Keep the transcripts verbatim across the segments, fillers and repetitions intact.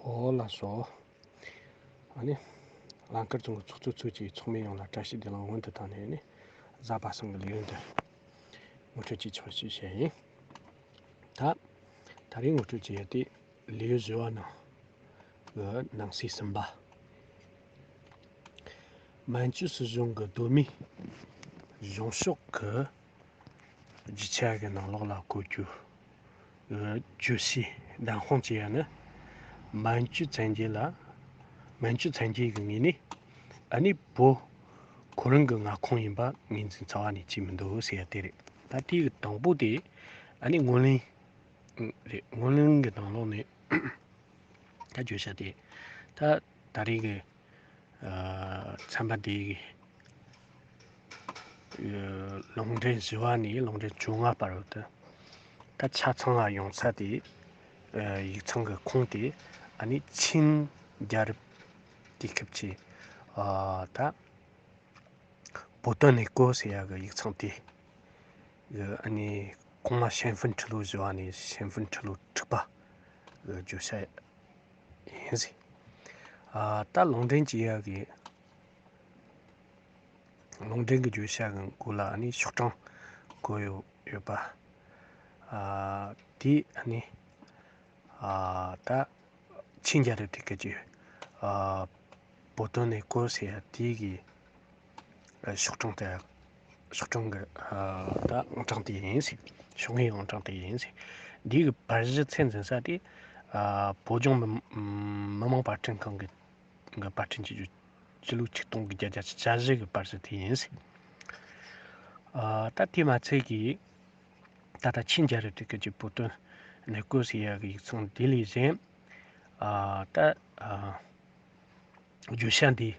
ཨོ་ལགས་སོ། ཨ་ནི། ལང་ཀར་རྫོང་གི་ཚོགས་གཙོ་ཚོས་ཀྱིས་ཚོགས་མི་ཡོངས་ལ་བཀྲ་ཤིས་བདེ་ལེགས་སྔོན་དུ་བཏང་ནས་ནི། གཟའ་པ་སངས་ཀྱི་ལས་ཡུན་དུ་ངོ་སྤྲོད་ཀྱི་ཆོག་ཞུ་བྱས་ཡིན། ད། ད་རེས་ངོ་སྤྲོད་ཀྱི་ཡ་དེ་ལེའུ་བཞི་བ་ནང་གི་ནང་གསེས་གསུམ་པ། མན་ཇུ་སྲིད་གཞུང་གི་གདོད་མའི་གཞུང་ཕྱོགས་ཀྱི་རྒྱུ་ཆ་གི་ནང་ལོགས་ལ་བཀོད་རྒྱུ། བརྗོད་གཞི་བདམས་དཔང་བྱེད་ཡ་ནི། མན་ཇུ་བཙན་རྒྱལ་ལ། མན་ཇུ་བཙན་རྒྱལ་གྱི་ངོས་ནས། ཨ་ནི་བོད་ཁོ་རང་གི་མངའ་ཁོངས་ཡིན་པ་ངོས་འཛིན་རྩ་བ་ནས་བྱས་མི་འདུག་ཟེར་ཡ་དེ་རེད། ད་དེའི་དང་པོ་དེ། ཨ་ནི་ངོས་ལེན་རེད། ངོས་ལེན་གྱི་ནང་ལོགས་ནས། ད་བརྗོད་བྱ་དེ། ད་ད་རེས་ཀྱི། ཨ། ཚན་པ་འདིའི་གི། ཨ། ལུང་འདྲེན་བཞི་བ་ནས་ལུང་འདྲེན་བཅོ་ལྔ་བར་དུ། ད་ཆ་ཚང་ལ་ཡོང་ས་དེ། ཨ། ཡིག་ཚང་གི་ཁུངས་དེ། ཨ་ནི་ཆིན་རྒྱལ་རབས་དུས་སྐབས་ཀྱི། ཨ། ད། 波顿内阁 ཟེར་ཡག་གི་ཡིག་ཚང་དེ། ཨ་ནི་གོང་མ་咸丰之路བཞི་བ་ནས་咸丰之路དྲུག་པ་གི་བརྗོད་བྱ་ཡིན་ཟེར། ཨ། ད་ལུང་འདྲེན་བྱེད་ཡག་གི། ལུང་འདྲེན་གྱི་བརྗོད་བྱ་གི་མགོ་ལ་ཨ་ནི་ཤོག་གྲངས་བཀོད་ཡོད་ཡོད་པ། ཨ། དེ་ཨ་ནི། ཨ། ད། 清教的这个就，呃，波顿内阁 ཟེར་ཡ་དེ་གི། ཨ། ཤོག་གྲངས་དེ། ཤོག་གྲངས་ཀྱི། ཨ། ད་ཨང་གྲངས་དེ་ཡིན་ཟེར། ཤོག་ངོས་ཨང་གྲངས་དེ་ཡིན་ཟེར། འདི་གི་པར་གཞི་ཚད་འཛིན་ས་དེ། ཨ། བོད་ལྗོངས་མི་མི་དམངས་བར་སྐྲུན་ཁང་གི་གི་པར་སྐྲུན་བྱེད་རྒྱུ། ཕྱི་ལོ་ཆིག་སྟོང་དགུ་བརྒྱ་བརྒྱད་ཅུ་གྱ་བཞི་གི་པར་གཞི་དེ་ཡིན་ཟེར། ཨ། ད་དེ་མ་ཚད་ཀྱི། ད་ལྟ་ཆིན་རྒྱལ་རབས་དུས་སྐབས་ཀྱི་བོད་དོན་གནས་སྐོར་ཟེར་ཡག་གི་ཡིག་ཚང་འདི་ལས་གཞན། ཨ། ད། ཨ། བརྗོད་བྱ་འདི།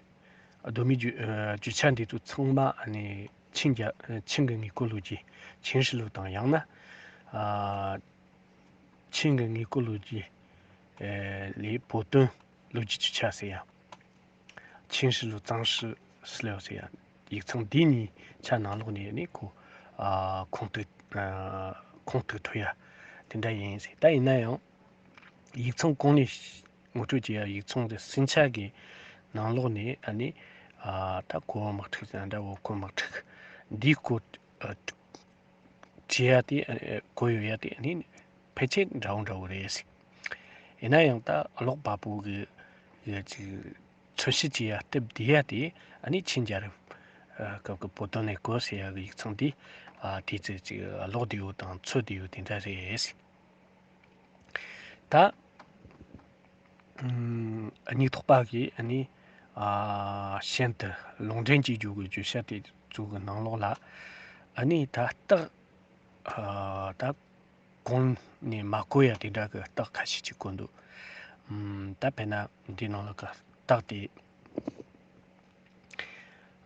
གདོད་མའི་བརྗོད། ཨ། བརྗོད་བྱ་འདི་ཚོ་ཚང་མ་ཨ་ནི་ཆིན་རྒྱལ། ཆིན་གྱི་དངོས་སྐོར་ལོ་རྒྱུས། 秦氏录等ཡང་ན། ཨ། ཆིན་གྱི་དངོས་སྐོར་ལོ་རྒྱུས། ཨ། ལས་བོད་དོན་ལོ་རྒྱུས་ཀྱི་ཆ་ཟེར་ཡ། 秦氏录张氏史料ཟེར་ཡ། ཡིག་ཚང་འདི་གཉིས་ཆ་ནང་ལོགས་ནས་ནི་ཁོ། ཨ། ཁུངས་གཏུགས། ཨ། ཁུངས་གཏུགས་ཐུབ་ཡ་དེ་འདྲ་ཡིན་ཟེར། ད་ཡིན་ན་ཡང་། ཡིག་ཚང་གོང་ནས་ངོ་སྤྲོད་བྱས་ཡ་ཡིག་ཚང་དེ་ཟིན་ཆ་གི་ནང་ལོགས་ནས་ཨ་ནི། ཨ། ད་གོ་བོ་དམག་འཁྲུག་ཟེར་ན་འདྲ་བོ། གོ་དམག་འཁྲུག་འདིའི་སྐོར། ཨ། བྲིས་ཡ་དེ། ཨ། བཀོད་ཡོད་ཡ་དེ་ཨ་ནི་ཕལ་ཆེར་འདྲ་བོ་འདྲ་བོ་རེད་ཟེར། ཡིན་ན་ཡང་ད་ཀློག་པ་པོ་གི་ཡ་ཅིག་མཚོན་བྱེད་ཀྱི་ཡ་སྟབས་བདེ་ཡ་དེ་ཨ་ནི་ཆིན་རྒྱལ་རབས། ཨ། སྐབས་ཀྱི་波顿内阁ཟེར་ཡ་གི་ཡིག་ཚང་དེ། ཨ། དེ་ཚོ་ཅིག་ཀློག་བདེ་བོ་དང་འཚོལ་བདེ་བོ་དེ་འདྲ་རེད་ཟེར། ད། ཨམ། སྙིགས་ཐོག་པ་གིས་ཨ་ནི། ཨ། གཞན་དུ་ལུང་འདྲེན་བྱེད་རྒྱུ་གི་བརྗོད་བྱ་དེ་ཚོ་གི་ནང་ལོགས་ལ། ཨ་ནི་ད་རྟགས། ཨ། ད་གོང་ནས་མ་བཀོད་ཡ་དེ་འདྲ་གི་རྟགས་ཁ་ཤས་ཅིག་བཀོད་འདུག་ཨམ། ད་དཔེར་ན་འདི་ནང་ལ་གི་རྟགས་དེ།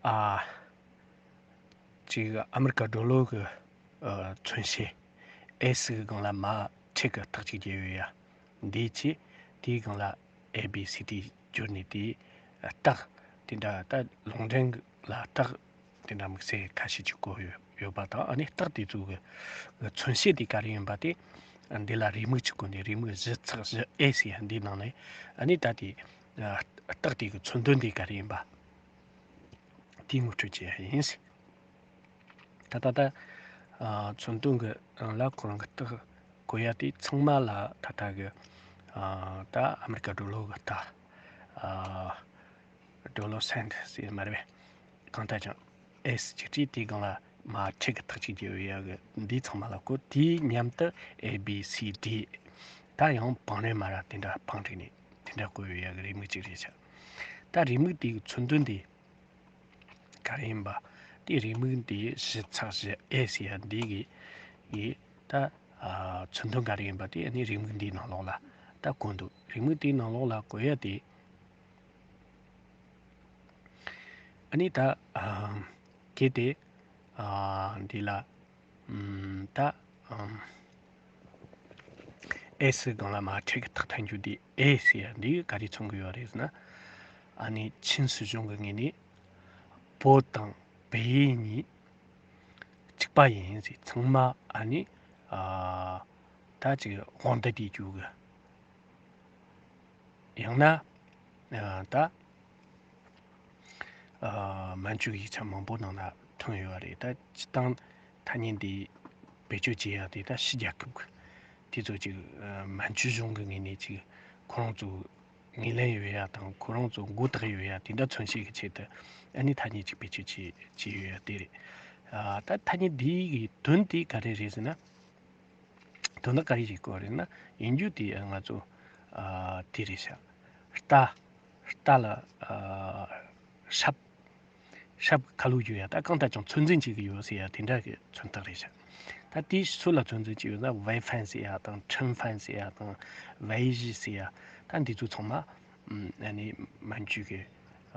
ཨ། གཅིག་ཨ་མི་རི་ཀ་ཌོ་ལར་གི། ཨ། མཚོན་བྱེད་ཨེ་སི་གི་སྒང་ལ་མ་ཁྲི་གི་རྟགས་ཅིག་བརྒྱབ་ཡོད་ཡ། འདི་གཅིག་དེའི་སྒང་ལ་ཨེ་བི་སི་ཌི་བསྒྱུར་ནས་དེའི་རྟགས་དེ་འདྲ། ད་ལུང་འདྲེན་ལ་རྟགས་དེ་འདྲ་དམིགས་བསལ་ཁ་ཤས་ཅིག་བཀོད་ཡོད་ཡོད་པ་དང་། ཨ་ནི་རྟགས་དེ་ཚོ་གི་མཚོན་བྱེད་དེ་ག་རེ་ཡིན་པ་དེ། འདི་ལ་རེའུ་མིག་ཅིག་བཀོད་ནས། རེའུ་མིག་བཞི་ཚེག་བཞི་ཨེ་ཟེར་ཡ་འདིའི་ནང་ནས་ཨ་ནི་ད་དེ། ཨ། རྟགས་དེ་གི་མཚོན་དོན་དེ་ག་རེ་ཡིན་པ་དེ་ངོ་སྤྲོད་བྱེད་ཡ་ཡིན། ད་ད་ད། ཨ། མཚོན་དོན་གྱི་རང་ལ་ཁོ་རང་གི་རྟགས་བཀོད་ཡ་དེ་ཚང་མ་ལ་ད་ལྟ་གི། ཨ། ད་ཨ་མི་རི་ཀ་ཌོ་ལར་གི་རྟགས། ཨ། ཌོ་ལར་སེན་ཟེར་མ་རེད་པས། གང་ལྟར་ཀྱང་ཨེ་སི་ཅིག་བྲིས། དེའི་སྒང་ལ་མ་ཁྲི་གི་རྟགས་ཅིག་བརྒྱབ་ཡོད་ཡ་གི་འདི་ཚང་མ་ལ་བཀོད། དེའི་མཉམ་དུ་ཨེ་བི་སི་ཌི། ད་ཡང་བང་རིམ་མ་ར་དེ་འདྲ་བང་བསྒྲིགས་ནས་དེ་འདྲ་བཀོད་ཡོད་ཡ་གི་རེའུ་མིག་ཅིག་རེད་ཤག་ད་རེའུ་མིག་དེའི་མཚོན་དོན་དེ་ག་རེ་ཡིན་པ། དེ་རེའུ་མིག་འདི་བཞི་ཚེག་བཞི་ཨེ་ཟེར་ཡ་འདི་གི་ཡི་ད། ཨ། མཚོན་དོན་ག་རེ་ཡིན་པ་དེ་ཨ་ནི་རེའུ་མིག་འདིའི་ནང་ལོགས་ལ་ད་བཀོད་འདུག་རེའུ་མིག་དེའི་ནང་ལོགས་ལ་བཀོད་ཡ་དེ། ཨ་ནི་ད། ཨ། གལ་ཏེ། ཨ། འདི་ལ། ཨམ། ད། ཨམ། ཨེ་སི་སྒང་ལ་མ་ཁྲི་གི་རྟགས་ཐོན་རྒྱུ་དེ་ཨེ་ཟེར་ཡ་འདི་ག་རེ་མཚོན་གི་ཡོད་རེད་ཟེར་ན། ཨ་ནི་ཆིན་སྲིད་གཞུང་གི་ངོས་ནས་བོད་དང་བལ་ཡུལ་གཉིས་གཅིག་པ་ཡིན་ཟེར། ཚང་མ་ཨ་ནི། ཨ། ད་ཅིག་དབང་བསྡུ་དེ་རྒྱུ་གི། ཡང་ན་ད་ཨ་མན་ཇུའི་ཡིག་ཆ་མང་པོ་ནང་ན་ཐོན་ཡོད་རེད། ད་སྤྱིར་བཏང་ཐ་སྙད་འདི་བེད་སྤྱོད་བྱེད་ཡག་དེ་ད་ཕྱི་རྒྱལ་ཁབ་ཀྱི་དེ་ཚོ་ཅིག་ཨ་མན་ཇུ་གཞུང་གི་ངོས་ནས་ཅིག་ཁོ་རང་ཚོ་ངོས་ལེན་ཡོད་ཡ་དང་ཁོ་རང་ཚོ་མགོ་བཏགས་ཡོད་ཡ་དེ་འདྲ་མཚོན་བྱེད་ཀྱི་ཆེད་དུ་ཨ་ནི་ཐ་སྙད་ཅིག་བེད་སྤྱོད་བྱེད་བྱེད་ཡོད་ཡ་དེ་རེད། ཨ་ད་ཐ་སྙད་འདི་གི་དོན་དེ་ག་རེ་རེད་ཟེར་ན། དོན་དག་ག་རེ་ཞིག་གོ་རེད་ན་ཡིན་རྒྱུ་དེ་ང་ཚོ་ཨ་དེ་རེད་ཤག་རྟ། རྟ་ལ་ཨ་ཧྲབ། ཧྲབ་ཁ་ལོ་ཡོད་ཡ་ད་གང་ལྟར་ཀྱང་ཚོད་འཛིན་བྱེད་ཀྱི་ཡོད་ཟེར་ཡ་དེ་འདྲ་གི་མཚོན་རྟགས་རེད་ཤག་ད་དེ་སུ་ལ་ཚོད་འཛིན་བྱེད་ཡོད་ན་ཝེ་ཧྥན་ཟེར་ཡ་དང་ཁྲིན་ཧྥན་ཟེར་ཡ་དང་ཝེ་ཞི་ཟེར་ཡ་ད་འདི་ཚོ་ཚང་མ་ཨ་ནི་མན་ཇུ་གི་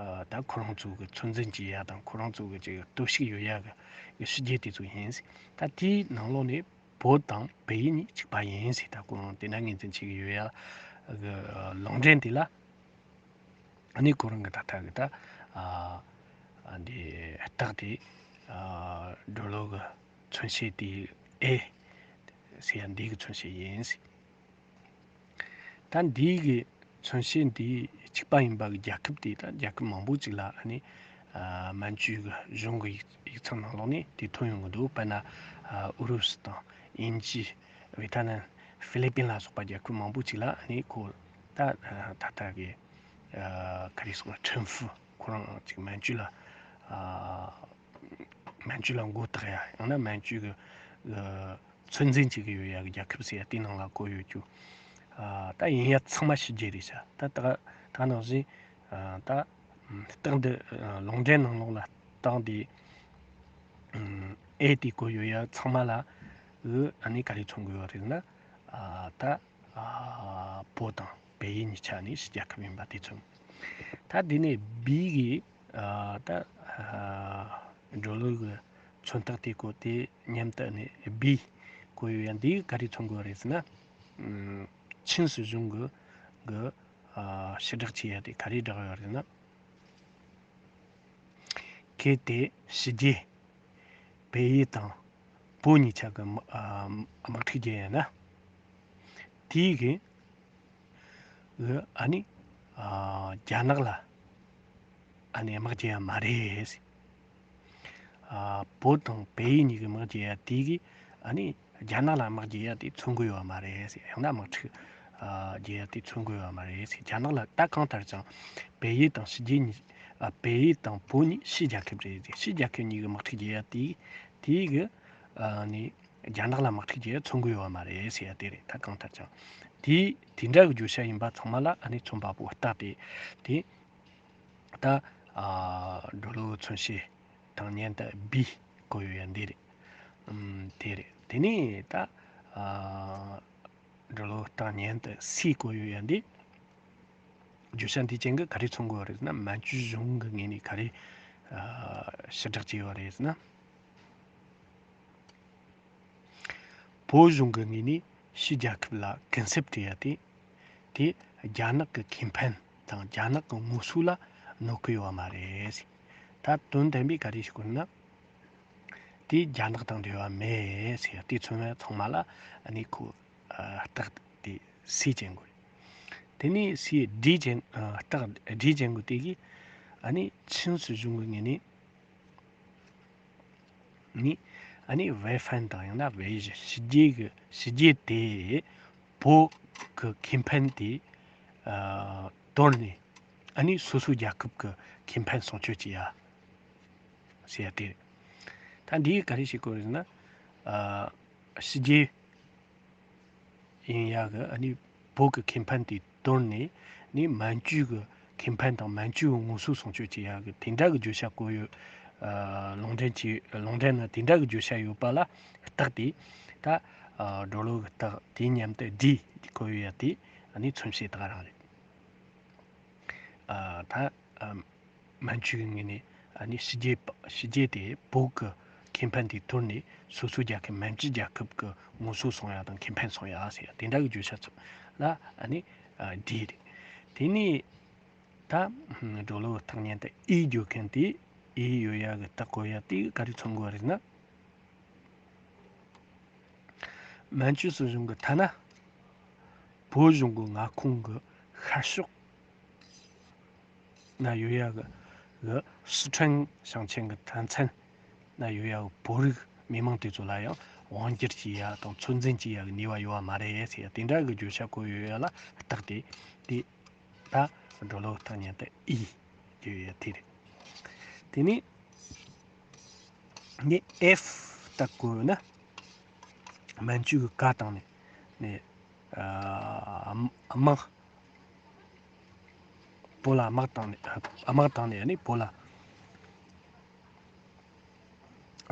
ཨ་ད་ཁོ་རང་ཚོ་གི་ཚོད་འཛིན་བྱེད་ཡ་དང་ཁོ་རང་ཚོ་གི་ཅིག་སྟོབས་ཤུགས་ཡོད་ཡ་གི་གི་ཕྱི་རྒྱལ་དེ་ཚོ་ཡིན། ད་དེའི་ནང་ལོགས་ནས་བོད་དང་བལ་ཡུལ་གཉིས་གཅིག་པ་ཡིན་ཟེར་ད་ཁོ་རང་དེ་འདྲ་ངོས་འཛིན་བྱེད་ཀྱི་ཡོད་ཡ་གི་ལུང་འདྲེན་དེ་ལ་ཨ་ནི་ཁོ་རང་གི་ད་ལྟ་གི་ད་ཨ་ཨ་འདི་རྟགས་དེ་ཨ་སྒྲོ་ལོ་གི་མཚོན་བྱེད་དེ་ཨེ་ཟེར་ཡ་འདི་གི་མཚོན་བྱེད་ཡིན་ཟེར། ད་འདིའི་གི་མཚོན་བྱེད་འདི་གཅིག་པ་ཡིན་པ་གི་རྒྱལ་ཁབ་དེ་ད་རྒྱལ་ཁབ་མང་པོ་ཅིག་ལ་ཨ་ནི་ཨ་མན་ཇུའི་གི་གཞུང་གི་ཡིག་ཡིག་ཚང་ནང་ལོགས་ནས་དེ་ཐོན་ཡོང་གི་འདུག་དཔེར་ན་ཨ་ཨུ་རུ་སུ་དང་དབྱིན་ཇི། ཝེ་ཐ་ནམ། ཧྥི་ལི་པིན་ལ་སོགས་པ་རྒྱལ་ཁབ་མང་པོ་ཅིག་ལ་ཨ་ནི་ཁོ་ད་ད་ལྟ་གི་ཨ་ག་རེ་ཟེར་ཁྲིན་ཧྥུ་ཁོ་རང་ཅིག་མན་ཇུ་ལ་ཨ་མན་ཇུ་ལ་མགོ་བཏགས་ཡ་ཡང་ན་མན་ཇུ་གི་ཨ་ཚོད་འཛིན་བྱེད་ཀྱི་ཡོད་ཡ་གི་རྒྱལ་ཁབ་ཟེར་ཡ་དེའི་ནང་ལ་བཀོད་ཡོད་རྒྱུ། ཨ་ད་ཡིན་ཡ་ཚང་མ་ཕྱི་རྒྱལ་རེད་ཤག་ད་ད་ད་ནང་བཞིན་ཨ་ད་རྟགས་འདི་ཨ་ལུང་འདྲེན་ནང་ལོགས་ལ་རྟགས་འདི་ཨ་ཨེ་དེ་བཀོད་ཡོད་ཡ་ཚང་མ་ལ་ཨ་ནི་ག་རེ་མཚོན་གི་ཡོད་རེད་ན་ཨ་ད་ཨ་བོད་དང་བལ་ཡུལ་གཉིས་ཆ་ནས་ཕྱི་རྒྱལ་ཁབ་ཡིན་པ་དེ་མཚོན། ད་དེ་ནས་བི་གི་ཨ་ད་ཨ་སྒྲོ་ལོ་གི་མཚོན་རྟགས་དེ་བཀོད་དེ་མཉམ་དུ་ནི་བི་བཀོད་ཡོད་ཡ་འདི་ག་རེ་མཚོན་དགོས་རེད་ཟེར་ན། ཨམ་ཆིངས་སྲིད་གཞུང་གི་གི་ཨ་ཕྱིར་བསྒྲགས་བྱེད་ཡ་དེ་ག་རེ་བསྒྲགས་ཡོད་རེད་ན། གལ་ཏེ་ཕྱི་རྒྱལ་བལ་ཡུལ་དང་བོད་གཉིས་ཆ་གི་དམག་ཨ་དམག་འཁྲུག་བརྒྱབ་ཡོད་ན། དེའི་གི་ཨ་ནི་ཨ་རྒྱ་ནག་ལ་ཨ་ནི་དམག་རྒྱག་ཡ་མ་རེད། ཨ་བོད་དང་བལ་ཡུལ་གཉིས་ཀྱི་དམག་རྒྱག་ཡ་དེ་གི་ཨ་ནི་རྒྱ་ནག་ལ་དམག་རྒྱག་ཡ་དེ་མཚོན་གི་ཡོད་མ་རེད། ཡང་ན་དམག་འཁྲུག་ཨ་རྒྱག་ཡ་དེ་མཚོན་གི་ཡོད་མ་རེད། རྒྱ་ནག་ལ་ད་གང་ལྟར་ཀྱང་བལ་ཡུལ་དང་ཕྱི་རྒྱལ་གཉིས་ཨ་བལ་ཡུལ་དང་བོད་གཉིས་ཕྱི་རྒྱལ་ཁབ་རེད། ཕྱི་རྒྱལ་ཁབ་གཉིས་ཀྱི་དམག་འཁྲུག་རྒྱག་ཡ་དེ་དེ་གི་ཨ་ནི་རྒྱ་ནག་ལ་དམག་འཁྲུག་རྒྱག་ཡ་མཚོན་གི་ཡོད་མ་རེད་ཟེར་ཡ་དེ་རེད། ད་གང་ལྟར་ཀྱང་དེ་དེ་འདྲ་གི་བརྗོད་བྱ་ཡིན་པ་ཚང་མ་ལ་ཨ་ནི་མཚོན་པ་པོ་རྟགས་དེ་དེ་ད་ཨ་སྒྲོ་ལོ་མཚོན་བྱེད་དང་མཉམ་དུ་བི་བཀོད་ཡོད་ཡ་འདི་རེད། ཨམ་དེ་རེད། དེ་ནས་ད་ཨ་སྒྲོ་ལོ་དང་མཉམ་དུ་སི་བཀོད་ཡོད་ཡ་འདི། བརྗོད་བྱ་འདི་ཅན་གྱི་ག་རེ་མཚོན་དགོས་རེད་ན་མན་ཇུ་གཞུང་གི་ངོས་ནས་ག་རེ་ཨ་ཕྱིར་བསྒྲགས་བྱས་ཡོད་རེད་ཟེར་ན། བོད་གཞུང་གི་ངོས་ནས་ཕྱི་རྒྱལ་ཁབ་ལ་གུན་གསབ་སྤྲད་ཡ་དེ་དེ་རྒྱ་ནག་གི་ཁེ་ཕན་དང་རྒྱ་ནག་གི་ངོ་སོ་ལ་གནོད་གི་ཡོད་མ་རེད་ཟེར། ད་དོན་དམ་པའི་ག་རེ་ཞིག་དགོས་ན། དེ་རྒྱ་ནག་དང་འབྲེལ་བ་མེད་ཟེར་ཡ་དེ་མཚོན་ཡ་ཚང་མ་ལ་ཨ་ནི་ཁོ་ཨ་རྟགས་དེ་སི་ཅན་དགོས་རེད། དེ་ནས་སི་ཌི་ཅན་ཨ་རྟགས་ཌི་ཅན་དགོས་དེ་གིས་ཨ་ནི་ཆིངས་སྲིད་གཞུང་གི་ངོས་ནས་ནི་ཨ་ནི་ཝེ་ཧྥན་དང་ཡང་ན་ཝེ་ཞི་ཕྱི་རྒྱལ་གི་ཕྱི་རྒྱལ་དེ་བོད་གི་ཁེ་ཕན་དེ་ཨ་དོར་ནས་ཨ་ནི་སོ་སོའི་རྒྱལ་ཁབ་གི་ཁེ་ཕན་སྲུང་སྐྱོབ་བྱེད་ཡ་ཟེར་ཡ་དེ་རེད། ད་འདིའི་ག་རེ་ཞིག་དགོས་རེད་ཟེར་ན། ཨ་ཕྱི་རྒྱལ་ཡིན་ཡག་གི་ཨ་ནི་བོད་ཀྱི་ཁེ་ཕན་དེ་དོར་ནས་ནི་མན་ཇུ་གི་ཁེ་ཕན་དང་མན་ཇུ་གི་ངོ་སོ་སྲུང་སྐྱོབ་བྱེད་ཡག་གི་དེ་འདྲ་གི་བརྗོད་བྱ་བཀོད་ཡོད། ཨ་ལུང་འདྲེན་བྱས་ལུང་འདྲེན་ནི་དེ་འདྲ་གི་བརྗོད་བྱ་ཡོད་པ་ལ་རྟགས་དེ་ད་ཨ་སྒྲོ་ལོ་གི་རྟགས་དེ་མཉམ་དུ་ཌི་བཀོད་ཡོད་ཡ་དེ་ཨ་ནི་མཚོན་བྱེད་རྟགས་རང་རེད། ཨ་ད་ཨ་མན་ཇུའི་ངོས་ནས་ཨ་ནི་ཕྱི་རྒྱལ་པ་ཕྱི་རྒྱལ་དེ་བོད་ཀྱི་ཁེ་ཕན་དེ་དོར་ནས་སོ་སོའི་རྒྱལ་ཁབ་མན་ཇུ་རྒྱལ་ཁབ་ཀྱི་ངོ་སོ་སྲུང་ཡ་དང་ཁེ་ཕན་སྲུང་ཡ་ཟེར་ཡ་དེ་འདྲ་གི་བརྗོད་བྱ་ཚོ་ལ་ཨ་ནི་ཨ་ཌི་རེད། དེ་ནས་ད་སྒྲོ་ལོ་རྟགས་མཉམ་དུ་ཨི་བརྗོད་མཁན་དེ་ཨི་ཡོད་ཡ་གི་རྟགས་བཀོད་ཡ་དེ་ག་རེ་མཚོན་དགོས་རེད་ན། མན་ཇུ་སྲིད་གཞུང་གི་ཐ་ན་བོད་གཞུང་གི་མངའ་ཁོངས་ཀྱི་ཤར་ཕྱོགས་ ན་ཡོད་ཡག་གི་གི་སི་ཁྲོན་ཞིང་ཆེན་གི་མཐའ་མཚམས་ན་ཡོད་ཡག་གི་བོད་རིགས་མི་མང་དེ་ཚོ་ལ་ཡང་དབང་སྒྱུར་བྱེད་ཡག་དང་ཚོད་འཛིན་བྱེད་ཡག་གི་ནུས་པ་ཡོད་པ་མ་རེད་ཟེར་ཡ་དེ་འདྲ་གི་བརྗོད་བྱ་བཀོད་ཡོད་ཡག་ལ་བརྟག་སྟེ། དེ་ད་འགྲོ་ལུགས་ཐག་ཉེ་དུ་ཨི་ཡོད་ཡག་དེ་རེད། དེ་ནས་ངས་ཨེཕ་བརྟག་དགོས་ན། མན་ཇུ་གི་བཀའ་བཏང་ནས་ནས་ཨ་དམག་བོད་ལ་དམག་བཏང་ནས་དམག་བཏང་ནས་ནི་བོད་ལ་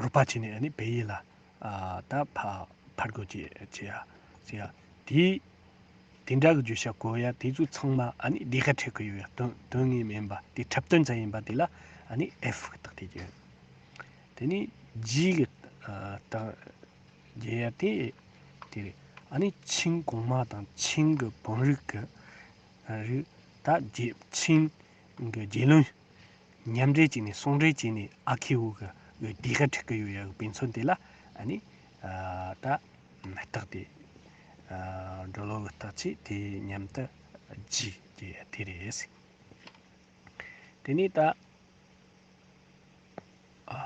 རོགས་པ་བྱས་ནས་ནི་བལ་ཡུལ་ལ་ཨ་ད་ཕ་ཕར་རྒོལ་བྱེད་བྱེད་ཡ་བྱེད་ཡ་དེ་དེ་འདྲ་གི་བརྗོད་བྱ་གོ་ཡ་དེ་ཚོ་ཚང་མ་ཨ་ནི་སྡེ་ཁག་ཁྲིད་གི་ཡོད་ཡ་དོན་དོན་ངེས་མིན་པ་དེ་འཁྲབ་སྟོན་ཙམ་ཡིན་པ་དེ་ལ་ཨ་ནི་ཨེཕ་གི་རྟགས་དེ་བརྒྱབ། དེ་ནས་ཇི་གི་ཨ་རྟགས་རྒྱས་ཡ་དེ་དེ་རེད། ཨ་ནི་ཆིང་གོང་མ་དང་ཆིང་གི་བོན་རིགས་ཀྱི་རིགས་ད་རྒྱས་ཆིང་གི་རྒྱལ་བློན་མཉམ་འབྲེལ་བྱས་ནས་ཟུང་འབྲེལ་བྱས་ནས་ཨ་ཁེ་བོ་གི་གི་སྡེ་ཁག་ཁྲིད་གི་ཡོད་ཡ་གི་དཔེ་མཚོན་དེ་ལ་ཨ་ནི་ཨ་ད་རྟགས་དེ་ཨ་འགྲོ་ལུགས་གི་རྟགས་ཆོས་དེ་མཉམ་དུ་ཇི་རྒྱས་ཡ་དེ་རེད། དེ་ནས་ད། ཨ་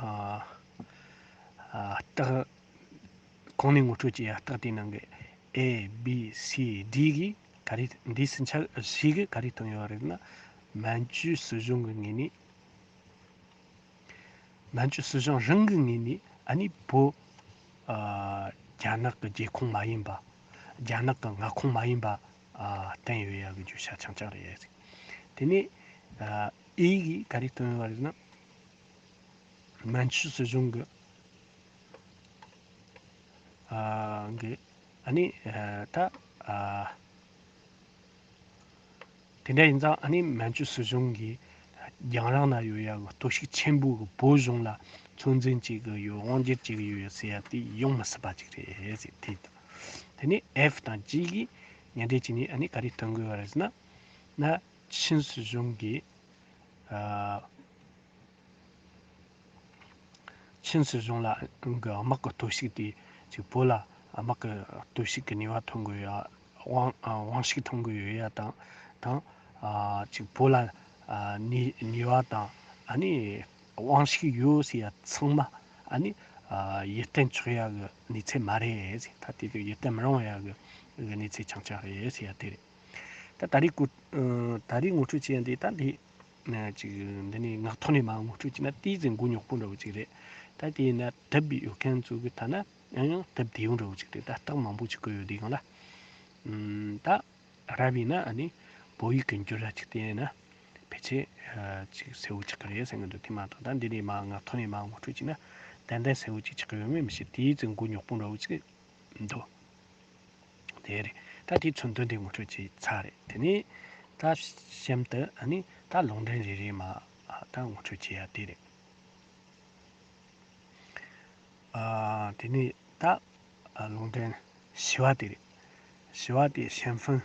ཨ་རྟགས་གོང་ནས་ངོ་སྤྲོད་བྱས་ཡ་རྟགས་དེའི་ནང་གི་A B C D གིས་ག་རེ་འདིའི་ཟིན་ཆ་བཞི་གིས་ག་རེ་སྟོན་ཡོད་རེད་ན། མན་ཇུ་སྲིད་གཞུང་གི་ངོས་ནས་མན་ཇུ་སྲིད་གཞུང་རང་གི་ངོས་ནས་ཨ་ནི་བོད་ཨ་རྒྱ་ནག་གི་རྒྱལ་ཁོངས་མ་ཡིན་པ། རྒྱ་ནག་གི་མངའ་ཁོངས་མ་ཡིན་པ་ཨ་བསྟན་ཡོད་ཡ་གི་བརྗོད་བྱ་རྐྱང་རྐྱང་རེད། དེ་ནས་ཨ་ཨེ་གིས་ག་རེ་སྟོན་ཡོད་རེད་ན། མན་ཇུ་སྲིད་གཞུང་གི་ཨ་གི་ཨ་ནི་ཨ་ད་ཨ་དེ་འདྲ་ཡིན་ཙང་ཨ་ནི་མན་ཇུ་སྲིད་གཞུང་གིས་རྒྱང་རིང་ན་ཡོད་ཡ་གི་སྟོབས་ཤུགས་ཆེན་པོ་གི་བོད་གཞུང་ལ་ཚོད་འཛིན་བྱེད་གི་ཡོད། དབང་སྒྱུར་བྱེད་གི་ཡོད་ཟེར་ཡ་དེ་ཡོང་མི་སྲིད་པ་ཅིག་རེད་ཟེར་དེ། དེ་ནས་ཨེཕ་དང་ཇི་གིས་མཉམ་འབྲེལ་བྱས་ནས་ཨ་ནི་ག་རེ་སྟོན་གི་ཡོད་རེད་ཟེར་ན། ན་ཆིན་སྲིད་གཞུང་གིས་ཨ། ཆིན་སྲིད་གཞུང་ལ་གི་དམག་གི་སྟོབས་ཤུགས་དེ་ཅིག་བོད་ལ་དམག་གི་སྟོབས་ཤུགས་ཀྱི་ནུས་པ་ཐོན་གི་ཡོད་ཡ། དབང་དབང་ཤུགས་ཐོན་གི་ཡོད་ཡ་དང་དང་ཨ་ཅིག་བོད་ལ་ཨ་ནུས་ནུས་པ་དང་ཨ་ནི་དབང་ཤུགས་ཡོད་ཟེར་ཡ་ཚང་མ་ཨ་ནི་ཨ་ཡིད་བརྟན་ཆོག་ཡ་གི་གནས་ཚད་མ་རེད་ཟེར། ད་དེ་དུས་ཡིད་བརྟན་མི་རུང་ཡ་གི་གི་གནས་ཚད་རྐྱང་རྐྱང་རེད་ཟེར་ཡ་དེ་རེད། ད་ད་རེས་གོ་ཨ་ད་རེས་ངོ་སྤྲོད་བྱས་ཡ་འདི་ད་འདི། ན་ཅིག་འདི་ནས་ངག་ཐོག་ནས་མར་ངོ་སྤྲོད་བྱས་ན་ཏོག་ཙམ་མགོ་རྙོག་པོ་འདྲ་བོ་ཅིག་རེད། ད་དེ་ཡིན་ན་དེབ་ཡོད་མཁན་ཚོ་གི་ཐད་ན་ཡང་ཡང་དེབ་བདེ་པོ་འདྲ་བོ་ཅིག་རེད། ད་རྟགས་མང་པོ་ཅིག་བཀོད་ཡོད་དེ་སྒང་ལ། ཨམ་ད་རབ་ཡིན་ན་ཨ་ནི་བོད་ཡིག་གི་འགྱུར་ར་ཅིག་བལྟས་ན་ཕལ་ཆེར་ཨ་ཅིག་གསལ་པོ་ཆགས་ཀྱི་རེད་བསམ་གྱི་འདུག་དེ་མ་གཏོགས་ད་འདི་ནས་མར་ངག་ཐོག་ནས་མར་ངོ་སྤྲོད་བྱས་ན་ཏན་ཏན་གསལ་པོ་ཅིག་ཆགས་ཀྱི་ཡོད་མེད་མི་ཤེས། ཏོག་ཙམ་མགོ་རྙོག་པོ་འདྲ་བོ་ཅིག་འདུག་དེ་རེད། ད་དེའི་མཚོན་དོན་དེ་ངོ་སྤྲོད་བྱས་ཚར་རེད། དེ་ནས་ད་གཤམ་དུ་ཨ་ནི་ད་ལུང་འདྲེན་རེ་རེ་མར་ད་ངོ་སྤྲོད་བྱེད་ཡ་དེ་རེད། ཨ་དེ་ནས་ད་ཨ་ལུང་འདྲེན་བཞི་པ་དེ་རེད། བཞི་པ་དེ་ཞན་ཧྥུན་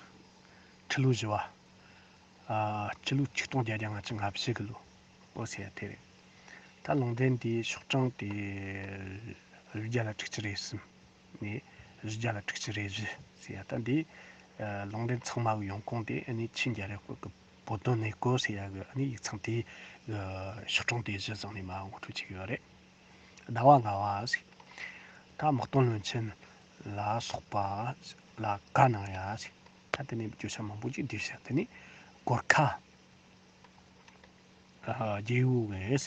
ཁྲི་ལོ་བཞི་པ། ཨ་སྤྱི་ལོ་ཆིག་སྟོང་བརྒྱད་བརྒྱ་ལྔ་བཅུ་ང་བཞི་གི་ལོ། འོ་ཟེར་ཡ་དེ་རེད། ད་ལུང་འདྲེན་དེའི་ཤོག་གྲངས་དེ་བཞི་བརྒྱ་ལ་དྲུག་ཅུ་རེ་གསུམ་ནས་བཞི་བརྒྱ་ལ་དྲུག་ཅུ་རེ་བཞི་ཟེར་ཡ། ད་འདི་ཨ་ལུང་འདྲེན་ཚང་མ་གི་ཡོང་ཁུངས་དེ་ཨ་ནི་ཆིན་རྒྱལ་རབས་སྐོར་གྱི་བོད་དོན་གནས་སྐོར་ཟེར་ཡ་གི་ཨ་ནི་ཡིག་ཚང་དེའི་ཨ་ཤོག་གྲངས་དེ་བཞི་བཟུང་ནས་མར་ངོ་སྤྲོད་བྱེད་ཀྱི་ཡོད་རེད། ཟླ་བ་ལྔ་པ་ཟེར། ད་དམག་དོན་བློན་ཆེན་ལ་སོགས་པ་ལ་བཀའ་གནང་ཡ་ཟེར། ད་དེ་ནས་བརྗོད་བྱ་མང་པོ་ཅིག་བསྡུས་ཤག་དེ་ནས་གོར་ཁ། ཨ་རྒྱལ་པོ་གིས་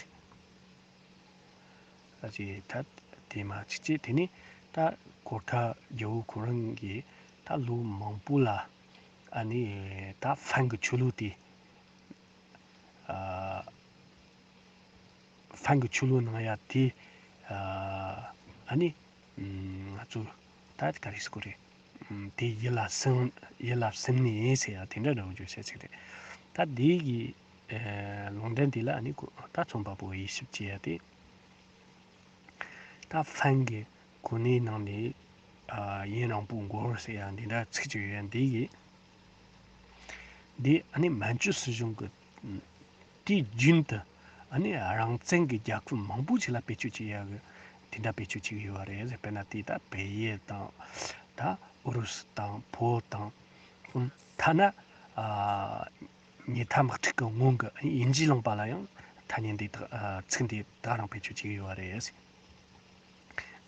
ཨ་ཅེ་ད་དེ་མ་ཅིག་ཅེ་དེ་ནས་ད་གོར་ཁ་རྒྱལ་པོ་ཁོ་རང་གིས་ད་ལོ་མང་པོ་ལ་ཨ་ནི་ད་ཧྥན་གྱི་ཆོས་ལུགས་དེ་ཨ་ཧྥན་གྱི་ཆོས་ལུགས་གནང་ཡ་དེ་ཨ་ནི་ང་ཚོ་ད་ག་རེ་ཟེར་དགོས་རེད། དེ་ཡིད་ལ་ཟིན་ཡིད་ལ་ཟིན་ནས་ཟེར་ཡ་དེ་འདྲ་འདྲ་བོ་བརྗོད་བྱ་ཅིག་རེད། ད་འདི་གི་ཨ་ལུང་འདྲེན་དེ་ལ་ཨ་ནི་ད་རྩོམ་པ་པོ་དབྱེ་ཞིབ་བྱེད་ཡ་དེ། ད་ཧྥན་གྱི་གོ་གནས་ནང་ནས་ཨ་ཡུན་རིང་པོ་འགོར་ཟེར་ཡ་འདི་འདྲ་ཚིག་ཅིག་ཡོད་ཡ་འདི་གི། འདི་ཨ་ནི་མན་ཇུ་སྲིད་གཞུང་གི་དུས་རྒྱུན་དུ་ཨ་ནི་རང་བཙན་གྱི་རྒྱལ་ཁབ་མང་པོ་ཞིག་ལ་བེད་སྤྱོད་བྱེད་ཡ་གི་དེ་འདྲ་བེད་སྤྱོད་བྱེད་ཀྱི་ཡོད་པ་རེད། དཔེར་ན་དེ་ད་བལ་ཡུལ་དང་ད་ཨུ་རུ་སུ་དང་བོད་དང་ཐ་ན་ཨ་ ཉི་ཐ་དམག་འཁྲུག་གི་སྔོན་གྱི་དབྱིན་ཇིའི་གླིང་པ་ལ་ཡང་ཐ་སྙད་འདི་དག་ཨ་ཚིག་འདི་དག་རང་བེད་སྤྱོད་བྱེད་ཀྱི་ཡོད་རེད།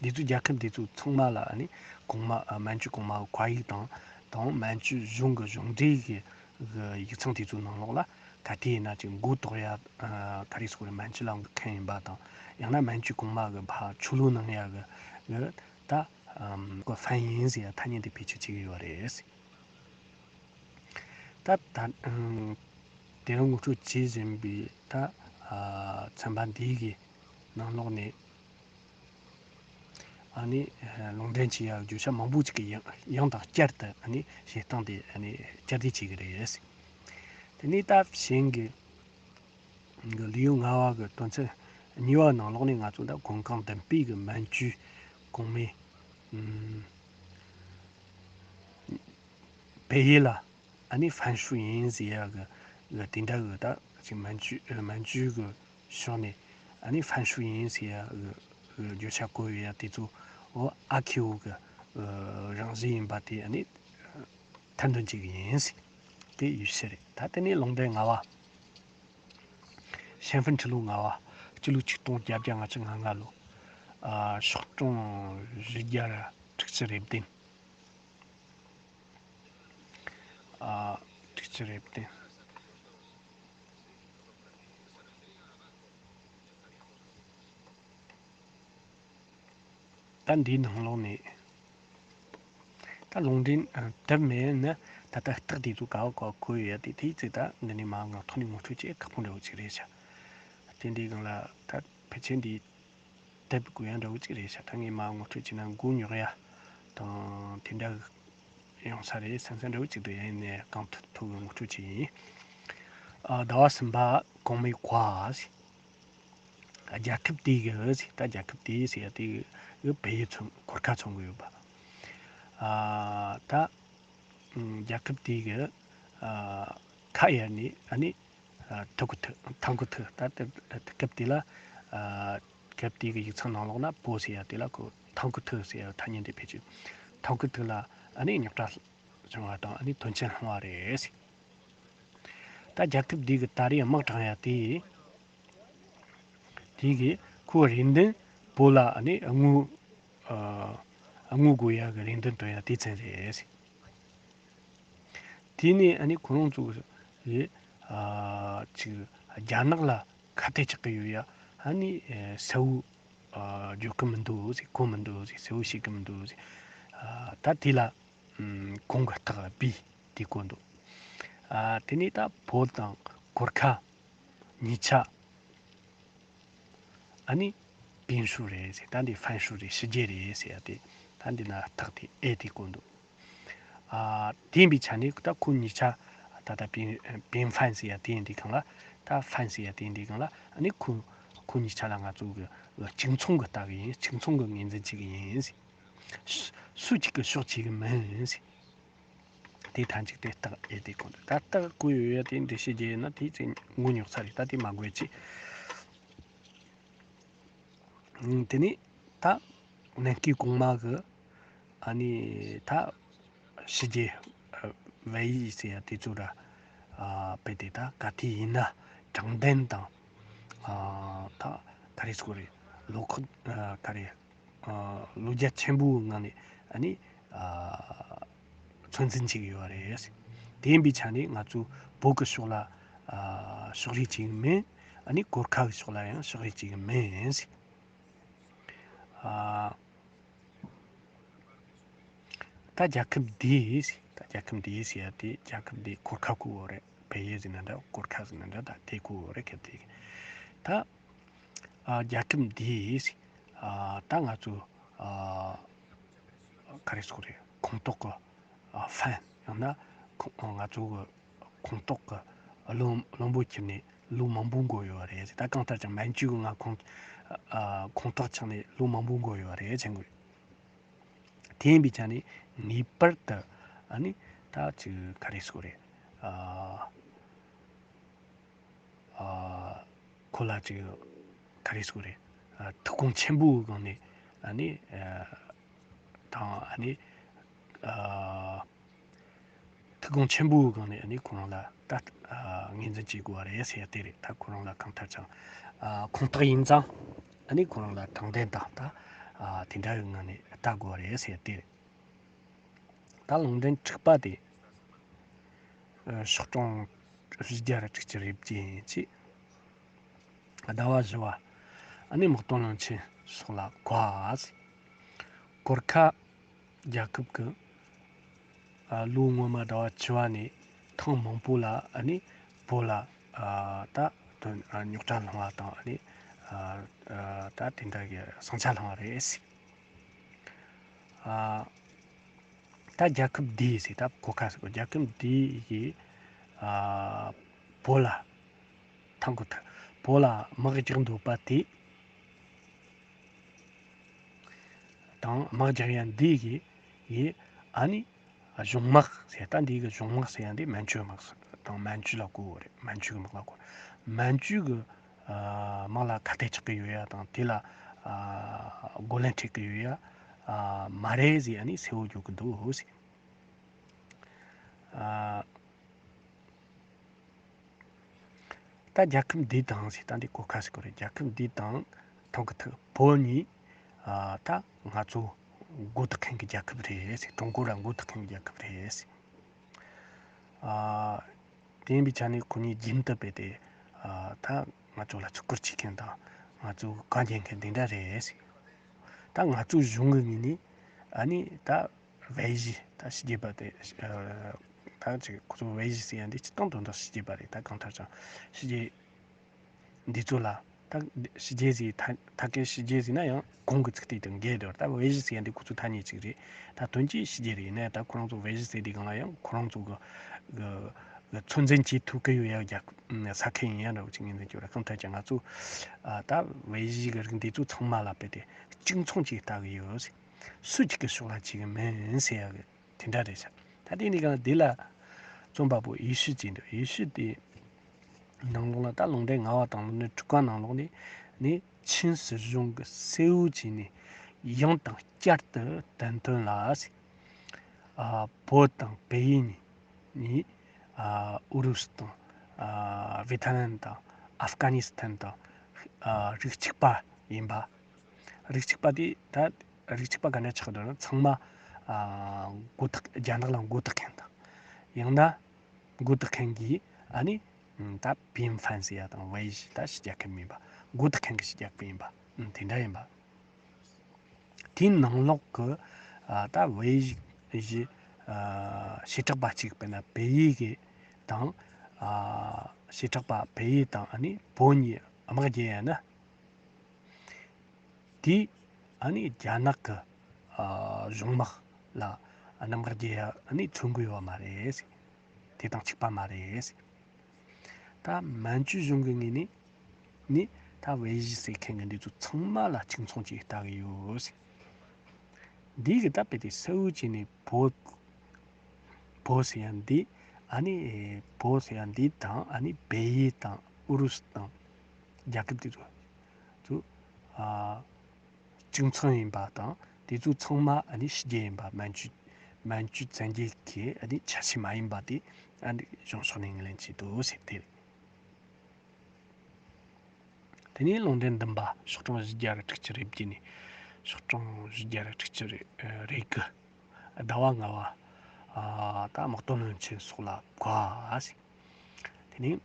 འདི་ཚོའི་རྒྱལ་ཁབ་འདི་ཚོ་ཚང་མ་ལ་ཨ་ནི་གོང་མ་ཨ་མན་ཇུ་གོང་མ་གི་བཀའ་ཡིག་དང་དང་མན་ཇུ་གཞུང་གི་གཞུང་འབྲེལ་གྱི་གི་ཡིག་ཚང་དེ་ཚོའི་ནང་ལོགས་ལ་ག་དུས་ཡིན་ན་ཅིག་མགོ་དོག་ཡ་ཨ་ག་རེ་ཟེར་དགོས་རེད། མན་ཇུ་ལ་འགོས་མཁན་ཡིན་པ་དང་ཡང་ན་མན་ཇུ་གོང་མ་གི་ཕར་ཆོས་ལུགས་གནང་ཡ་གི་གི་ད་ཨམ་གི་ཧྥན་ཡིན་ཟེར་ཡ་ཐ་སྙད་འདི་བེད་སྤྱོད་བྱེད་ཀྱི་ཡོད་རེད། ད་ད་ཨམ་དེ་རིང་ངོ་སྤྲོད་བྱེད་བཞིན་པའི་ད་ཨ་ཚན་པ་འདིའི་གི་ནང་ལོགས་ནས་ཨ་ནི་ཨ་ལུང་འདྲེན་བྱེད་ཡ་བརྗོད་བྱ་མང་པོ་ཅིག་གི་ཡང་ཡང་དང་བསྐྱར་དུ་ཨ་ནི་བཤད་སྟངས་དེ་ཨ་ནི་བསྐྱར་ཟློས་བྱེད་ཀྱི་རེད། དེ་ནས་ད་གཞན་གྱི་གི་ལེའུ་ལྔ་བ་གི་དོན་ཚན་གཉིས་པ་ནང་ལོགས་ནས་ང་ཚོ་ད་གོང་གང་མདུན་སྤོས་གི་མན་ཇུ་གོང་མའི་ཨམ་བལ་ཡུལ་ལ་ཨ་ནི་ཧྥན་ཧྲུའུ་ཡིན་ཟེར་ཡ་གི་གི་དེ་འདྲ་གི་ད་ཅིག་མན་ཇུ་མན་ཇུ་གི་ཕྱོགས་ནས་ཨ་ནི་ཧྥན་ཧྲུའུ་ཡིན་ཟེར་ཡ་གི་གི་བརྗོད་བྱ་བཀོད་ཡོད་ཡ་དེ་ཚོ་འོ་ཨ་ཁེའུ་གི་རང་བཞིན་ཡིན་པ་དེ་ཨ་ནི་ཐེར་འདོན་བྱེད་གི་ཡིན་ཟེར་དེ་ཡོད་ཤེས་རེད། ད་དེ་ནས་ལུང་འདྲེན་ལྔ་བ། ཤན་ཧྥུན་ཁྲི་ལོ་ལྔ་བ། སྤྱི་ལོ་ཆིག་སྟོང་བརྒྱད་བརྒྱ་ལྔ་བཅུ་ང་ལྔ་ལོ། ཨ་ཤོག་གྲངས་བཞི་བརྒྱ་དྲུག་ཅུ་རེ་བདུན། ཨ་དྲུག་ཅུ་རེ་བདུན། ད་འདིའི་ནང་ལོགས་ནས་ད་ལུང་འདྲེན་ཨ་དེབ་མེད་ན་ད་ལྟ་རྟགས་དེ་ཚོ་ག་བ་ག་བ་བཀོད་ཡོད་དེ་དེའི་ཚེ་ད་འདི་ནས་མ་ངག་ཐོག་ནས་ངོ་སྤྲོད་བྱེད་ཁག་པོ་འདྲ་བོ་ཅིག་རེད་ཤག་དེ་འདྲའི་སྒང་ལ་ད་ཕལ་ཆེར་འདི་དེབ་དགོས་ཡ་འདྲ་བོ་ཅིག་རེད་ཤག་ད་ངས་མ་ངོ་སྤྲོད་བྱས་ན་མགོ་རྙོག་ཡ་དང་དེ་འདྲ་ཡོང་ས་རེད་བསམ་ས་འདྲ་བོ་ཅིག་འདུག་ཡིན་ནའི་གང་ཐུབ་ཐུབ་ངོ་སྤྲོད་བྱས་ཡིན། ཨ་ཟླ་བ་གསུམ་པ་གོང་མའི་བཀའ། རྒྱལ་ཁབ་དེའི་གི་ཟེར་ད་རྒྱལ་ཁབ་དེའི་ཟེར་ཡ་དེ་གི་བལ་ཡུལ་མཚོན་གོར་ཁ་མཚོན་གི་ཡོད་པ། ཨ་ད་རྒྱལ་ཁབ་དེའི་གི་ཨ་ཁ་གཡར་ནས་ཨ་ནི་ཨ་ཐང་གུ་ཐུ་ཐང་གུ་ཐུ་ད་དེ་སྐབས་དེ་ལ་ཨ་སྐབས་དེའི་གི་ཡིག་ཚང་ནང་ལོགས་ན་བོད་ཟེར་ཡ་དེ་ལ་ཁོ་ཐང་གུ་ཐུ་ཟེར་ཡ་ཐ་སྙད་དེ་བེད་སྤྱོད། ཐང་གུ་ཐུ་ལ་ཨ་ནི་རྙོག་དྲ་བྱུང་བ་དང་ཨ་ནི་དོན་ཆེན་སློང་བ་རེད་ཟེར། ད་རྒྱལ་ཁབ་འདི་གི་ད་རེས་དམག་དྲངས་ཡ་དེ། དེ་གི་ཁོའི་རེ་འདུན་བོད་ལ་ཨ་ནི་དངུལ་ཨ་དངུལ་དགོས་ཡ་གི་རེ་འདུན་བཏོན་ཡ་དེ་ཙམ་རེད། དེ་ནས་ཨ་ནི་ཁོ་རང་ཚོ་གི་ཨ་ཅིག་རྒྱ་ནག་ལ་ཁ་གཏད་གཅོག་གི་ཡོད་ཡ་ཨ་ནི་ཨ་གསལ་བོ་ཨ་བརྗོད་གི་མི་འདུག་ཟེར་གོ་མི་འདུག་ཟེར་གསལ་བོ་ཤེས་གི་མི་འདུག་ཟེར་ཨ་ད་དེ་ལ། ཨམ་གོང་གི་རྟགས་བི་དེ་བཀོད་འདུག་ཨ་དེ་ནས་ད་བོད་དང་གོར་ཁ་གཉིས་ཆ་ཨ་ནི་པིན་ཧྲུའུ་རེད་ཟེར། ད་འདི་ཧྥན་ཧྲུའུ་རེད། ཕྱི་རྒྱལ་རེད་ཟེར་ཡ་དེ་ད་འདི་ན་རྟགས་དེ་ཨེ་དེ་བཀོད་འདུག་ཨ་དེ་ཡིན་པའི་ཆ་ནས་ད་ཁོ་གཉིས་ཆ་ད་ད་པིན་པིན་ཧྥན་ཟེར་ཡ་དེ་ཡིན་དུས་སྒང་ལ་ད་ཧྥན་ཟེར་ཡ་དེ་ཡིན་དུས་སྒང་ལ་ཨ་ནི་ཁོ་ཁོ་གཉིས་ཆ་ལ་ང་ཚོ་གི་གཅིག་མཚུངས་གི་ལྟ་གི་ཡིན། གཅིག་མཚུངས་གི་ངོས་འཛིན་བྱེད་གི་ཡིན་ཟེར། སུ་གཅིག་གི་ཕྱོགས་བྱེད་གི་མིན་ཟེར། དེ་མཐའ་མཇུག་དེ་རྟགས་ཨེ་དེ་བཀོད་འདུག་ད་རྟགས་བཀོད་ཡོད་ཡ་དེ་འདི་ཕྱི་རྒྱལ་ཡིན་ན་དེ་ཚེ་ངོ་ཉོག་ཚར་རེད། ད་དེ་མ་དགོས་ཅི། ཨང་དེ་ནས་ད་ནན་ཀི་གོང་མ་གི་ཨ་ནི་ད་ཕྱི་རྒྱལ་ཨ་བལ་ཡུལ་ཟེར་ཡ་དེ་ཚོ་ར་ཨ་དཔེ་དེ་ད་ག་དུས་ཡིན་ན་དྲང་བདེན་དང་ཨ་ད་ག་རེ་ཟེར་དགོས་རེད། ལོ་ཁོ་ཨ་ག་རེ། ཨ་ལོ་རྒྱ་ཆེན་པོའི་ངང་ནས་ཨ་ནི་ཨ་ཚོད་འཛིན་བྱེད་ཀྱི་ཡོད་རེད། དེ་ཡིན་པའི་ཆ་ནས་ང་ཚོ་བོད་ཀྱི་ཕྱོགས་ལ་ཨ་ཕྱོགས་རིས་བྱེད་ཀྱི་མིན། ཨ་ནི་གོར་ཁ་གི་ཕྱོགས་ལ་ཡང་ཕྱོགས་རིས་བྱེད་ཀྱི་མིན། ཨ་ད་རྒྱལ་ཁབ་འདི་ད་རྒྱལ་ཁབ་འདི་ཟེར་ཡ་དེ་རྒྱལ་ཁབ་འདི་གོར་ཁ་བཀོད་ཡོད་རེད། བལ་ཡུལ་ཟེར་ན་འདྲ་གོར་ཁ་ཟེར་ན་འདྲ་ད་དེ་བཀོད་ཡོད་རེད། ཁ་དེ་ད་ཨ་རྒྱལ་ཁབ་འདི་ཨ་ད་ང་ཚོ་ཨ་ག་རེ་ཟེར་དགོས་རེད། ཁོངས་གཏོགས་ཀྱི་ཨ་ཧྥན་ཡང་ན་ཁོ་ང་ཚོ་གི་ཁོངས་གཏོགས་ཀྱི་བློན་བློན་པོ་ཁྱེར་ནས་ལོ་མང་པོ་འགོར་ཡོད་རེད། ད་གང་ལྟར་ཀྱང་མན་ཇུ་གི་ང་ཁོངས་ཨ་ཁོངས་གཏོགས་ཆགས་ནས་ལོ་མང་པོ་འགོར་ཡོད་རེད་ཟེར་གི། དེ་ཡིན་པའི་ཆ་ནས་ངེས་པར་དུ་ཨ་ནི་ད་ཅིག་ག་རེ་ཟེར་དགོས་རེད། ཨ་ཨ་ཁོ་ལ་ཅིག་ག་རེ་ཟེར་དགོས་རེད། ཨ་ཐུགས་དགོངས་ཆེན་པོའི་སྒང་ནས་ཨ་ནི་ཨ་དང་ཨ་ནི་ཨ། ཁུ་གུང་ཆེན་པོའི་སྒང་ནས་ཨ་ནི་ཁོ་རང་ལ་ད་ཨ་ངོས་འཛིན་བྱེད་དགོས་པ་རེད་ཟེར་ཡ་དེ་རེད། ད་ཁོ་རང་ལ་གང་ལྟར་ཀྱང་ཨ་ཁུངས་དག་ཡིན་ཙང་ཨ་ནི་ཁོ་རང་ལ་དྲང་བདེན་དང་ད་ཨ་དེ་འདྲ་གི་ངང་ནས་ལྟ་དགོས་པ་རེད་ཟེར་ཡ་དེ་རེད། ད་ལུང་འདྲེན་དྲུག་པ་དེ་ཨ་ཤོག་གྲངས་བཞི་བརྒྱ་ར་དྲུག་ཅུ་རེ་བརྒྱད་ཡིན་ཅེས། ཟླ་བ་བཞི་བ་ཨ་ནི་དམག་དོན་བློན་ཆེན་སོགས་ལ་བཀའ་ཟེར། གོར་ཁ་རྒྱལ་ཁབ་ཀྱི་ཨ་ལོ་སྔོན་མ་ཟླ་བ་བཅུ་བ་ནས་ཐེངས་མང་པོ་ལ་ཨ་ནི་བོད་ལ་ཨ་ད་དོན་ཨ་རྙོག་དྲ་སློང་བ་དང་ཨ་ནི་ཨ་ཨ་ད་དེ་འདྲ་གི་ཟིང་ཆ་སློང་བ་རེད་ཟེར། ཨ་ད་རྒྱལ་ཁབ་འདིས་ཟེར། ད་གོར་ཁ་ཟེར་གོ། རྒྱལ་ཁབ་འདི་ཡིས་ཨ་བོད་ལ་ཐང་གོ་ཐ་བོད་ལ་དམག་རྒྱག་འདོད་པ་དེ་དང་། དམག་རྒྱག་ཡ་འདི་གི་ཡི་ཨ་ནི་གཞུང་དམག་ཟེར། ད་འདི་གི་གཞུང་དམག་ཟེར་ཡ་འདི་མན་ཇུའི་དམག་དང་མན་ཇུ་ལ་གོ་བོ་རེད། མན་ཇུ་གི་དམག་ལ་གོ། མན་ཇུ་གི་ཨ་དམག་ལ་ཁ་གཏད་གཅོག་གི་ཡོད་ཡ་དང་། དེ་ལ་ཨ་རྒོལ་ལན་སྤྲད་གི་ཡོད་ཡ་ཨ་མ་རེད་ཟེར་ཨ་ནི་གསལ་བོ་བརྗོད་གི་འདུག་ཟེར། ཨ་ད་རྒྱལ་ཁབ་འདི་དང་ཟེར། ད་འདི་གོར་ཁ་ཟེར་གོ་རེད། རྒྱལ་ཁབ་འདི་དང་ཐང་གི་ཐུག་བོད་གཉིས་ཨ་ད་ང་ཚོ་མགོ་བཏགས་མཁན་གྱི་རྒྱལ་ཁབ་རེད་ཟེར། ཀྲུང་གོ་ར་མགོ་བཏགས་མཁན་གྱི་རྒྱལ་ཁབ་རེད་ཟེར། ཨ་དེ་ཡིན་པའི་ཆ་ནས་ཁོ་གཉིས་རྒྱུན་དུ་སྤེལ་ཏེ་ཨ་ད་ང་ཚོ་ལ་བརྩི་བཀུར་བྱེད་མཁན་དང་ང་ཚོ་གི་བཀའ་འགྱེད་མཁན་དེ་འདྲ་རེད་ཟེར། ད་ང་ཚོའི་གཞུང་གི་ངོས་ནས་ཨ་ནི་ད་བོད་གཞིས་ད་ཕྱི་རྒྱལ་པ་དེ་ཨ་ད་ཅིག་ཁོ་ཚོ་བོད་གཞིས་ཟེར་ཡ་འདི་སྤྱིར་བཏང་དོན་དག་ཕྱི་རྒྱལ་པ་རེད། ད་གང་ལྟར་ཀྱང་ཕྱི་རྒྱལ་འདི་ཚོ་ལ་ད་ཕྱི་རྒྱལ་ཟེར་ཐ་ཐ་སྐད་ཕྱི་རྒྱལ་ཟེར་ན་ཡང་གོང་གི་ཚིག་དེ་དང་འགལ་འདུག་ད་བོད་གཞིས་ཟེར་ཡ་འདི་ཁོ་ཚོ་ཐ་སྙད་ཅིག་རེད། ད་དོན་གྱིས་ཕྱི་རྒྱལ་རེད། ཡིན་ན་ཡང་ད་ཁོ་རང་ཚོ་བོད་གཞིས་ཟེར་དུས་སྒང་ལ་ཡང་ཁོ་རང་ཚོ་གི་གི་གི་ཚོད་འཛིན་བྱེད་ཐུབ་ཀྱི་ཡོད་ཡ་རྒྱ་ས་ཁུལ་ཡིན་ཡ་འདྲ་བོ་ཅིག་ངོས་འཛིན་བྱེད་པ་རེད། གང་ལྟར་ཀྱང་ང་ཚོ་ཨ་ད་བོད་གཞིས་གི་རིགས་འདི་ཚོ་ཚང་མ་ལ་དཔེ་དེ་གཅིག་མཚུངས་ཅིག་ལྟ་གི་ཡོད་ཟེར། སུ་གཅིག་གི་ཕྱོགས་ལ་གཅིག་གི་མིན་ཟེར་ཡ་གི་དེ་འདྲ་རེད་ཤག་ད་དེ་ནི་གང་འདི་ལ་རྩོམ་པ་པོ་ཡེ་ཤུ་ཅིག་འདུག་ཡེ་ཤུ་དེ་ནང་ལོགས་ལ་ད་ལུང་འདྲེན་ལྔ་པ་དང་ལུང་འདྲེན་དྲུག་པ་ནང་ལོགས་ནས་ནི་ཆིན་སྲིད་གཞུང་གི་གསལ་བོ་བྱས་ནས་ཡང་དང་བསྐྱར་དུ་བསྟན་དོན་ལ་ཟེར། ཨ་བོད་དང་བལ་ཡུལ་གཉིས་ནི་ཨ་ཨུ་རུ་སུ་དང་ཨ་ཝེ་ཐ་ནམ་དང་ཨབ་གྷ་ནི་སི་ཐན་དང་ཨ་རིགས་གཅིག་པ་ཡིན་པ། རིགས་གཅིག་པ་དེ་ད་རིགས་གཅིག་པ་ག་འདྲ་ཆགས་འདུག་ན། ཚང་མ་ཨ་མགོ་བཏགས་རྒྱ་ནག་ལ་མགོ་བཏགས་མཁན་དང་། ཡང་ན་མགོ་བཏགས་མཁན་གྱིས་ཨ་ནི་ད་པིན་ཧྥན་ཟེར་ཡ་དང་བལ་ཡུལ་ད་ཕྱི་རྒྱལ་ཁབ་མིན་པ། མགོ་བཏགས་མཁན་གྱི་ཕྱི་རྒྱལ་ཁབ་ཡིན་པ་དེ་འདྲ་ཡིན་པ། དེའི་ནང་ལོགས་ཀྱི་ཨ་ད་བོད་གཞིས་ཨ་བྱེ་བྲག་པ་གཅིག་དཔེར་ན་བལ་ཡུལ་གྱི་དང་ཨ་བྱེ་བྲག་པ་བལ་ཡུལ་དང་ཨ་ནི་བོད་གཉིས་དམག་རྒྱག་ཡ་ན། དེས་ཨ་ནི་རྒྱ་ནག་གི་ཨ་གཞུང་དམག་ལ་དམག་རྒྱག་ཡ་ཨ་ནི་མཚོན་གི་ཡོད་མ་རེད། དེ་དང་གཅིག་པ་མ་རེད། ད་མན་ཇུ་གཞུང་གི་ངོས་ནས་ནི་ད་བོད་གཞིས་ཟེར་མཁན་གྱི་འདི་ཚོ་ཚང་མ་ལ་གཅིག་མཚུངས་ཅིག་ལྟ་གི་ཡོད། འདི་གི་ད་དཔེ་དེ་གསལ་བོ་བྱས་ནས་བོད་བོད་ཟེར་ཡ་འདི་ཨ་ནི་བོད་ཟེར་ཡ་འདི་དང་ཨ་ནི་བལ་ཡུལ་དང་ཨུ་རུ་སུ་དང་རྒྱལ་ཁབ་དེ་ཚོ་ཚོ་ཨ་གཅིག་མཚུངས་ཡིན་པ་དང་དེ་ཚོ་ཚང་མ་ཨ་ནི་ཕྱི་རྒྱལ་ཡིན་པ། མན་ཇུ་མན་ཇུ་བཙན་རྒྱལ་གྱི་ཨ་ནི་ཆ་ཤས་མ་ཡིན་པ་དེ་ཨ་ནི་གཞུང་ཕྱོགས་ནས་ངོས་ལེན་བྱས་འདུག་ཟེར་དེ་རེད། དེ་ནས་ལུང་འདྲེན་བདུན་པ་ཤོག་གྲངས་བཞི་བརྒྱ་ར་དྲུག་ཅུ་རེ་བརྒྱད་ནས་ཤོག་གྲངས་བཞི་བརྒྱ་ར་དྲུག་ཅུ་རེ་རེ་དགུ། ཟླ་བ་ལྔ་པ་ཨ་ད་དམག་དོན་བློན་ཆེན་སོགས་ལ་བཀའ་ཟེར། དེ་ནས་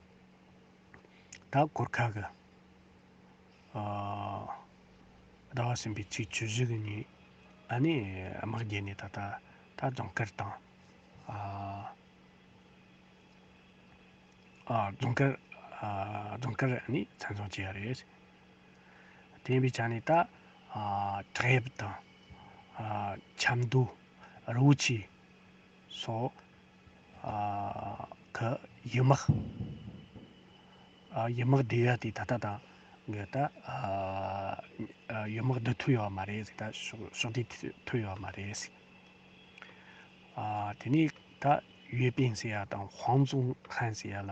ད་གོར་ཁ་གི་ཨ་ཟླ་བ་གསུམ་པའི་ཚེས་བཅུ་བཞི་གི་ཉིན་ཨ་ནི་དམག་རྒྱག་ནས་ད་ད་ད་རྫོང་དཀར་དང་ཨ་ཨ་རྫོང་དཀར་ཨ་རྫོང་དཀར་ཨ་ནི་མཚན་བཟུང་བྱས་ཡ་རེད། དེ་ཡིན་པའི་ཆ་ནས་ད་ཨ་བྲག་གཡབ་དང་ཨ་ཆབ་མདོ་རི་བོ་ཆེ་སོགས་ཨ་གི་ཡུལ་དམག་ཨ་ཡུལ་དམག་སྡེ་བ་དེ་ད་ལྟ་དང་གི་ད་ཨ་ཡུལ་དམག་བསྡུ་ཐུབ་ཡོད་མ་རེད་ཟེར། ད་ཕྱོགས་ཕྱོགས་བསྡུས་ཐུབ་ཡོད་མ་རེད་ཟེར། ཨ་དེ་ནས་ད་ཡུའེ་པིན་ཟེར་ཡ་དང་ཧུང་ཙུང་ཧན་ཟེར་ཡ་ལ་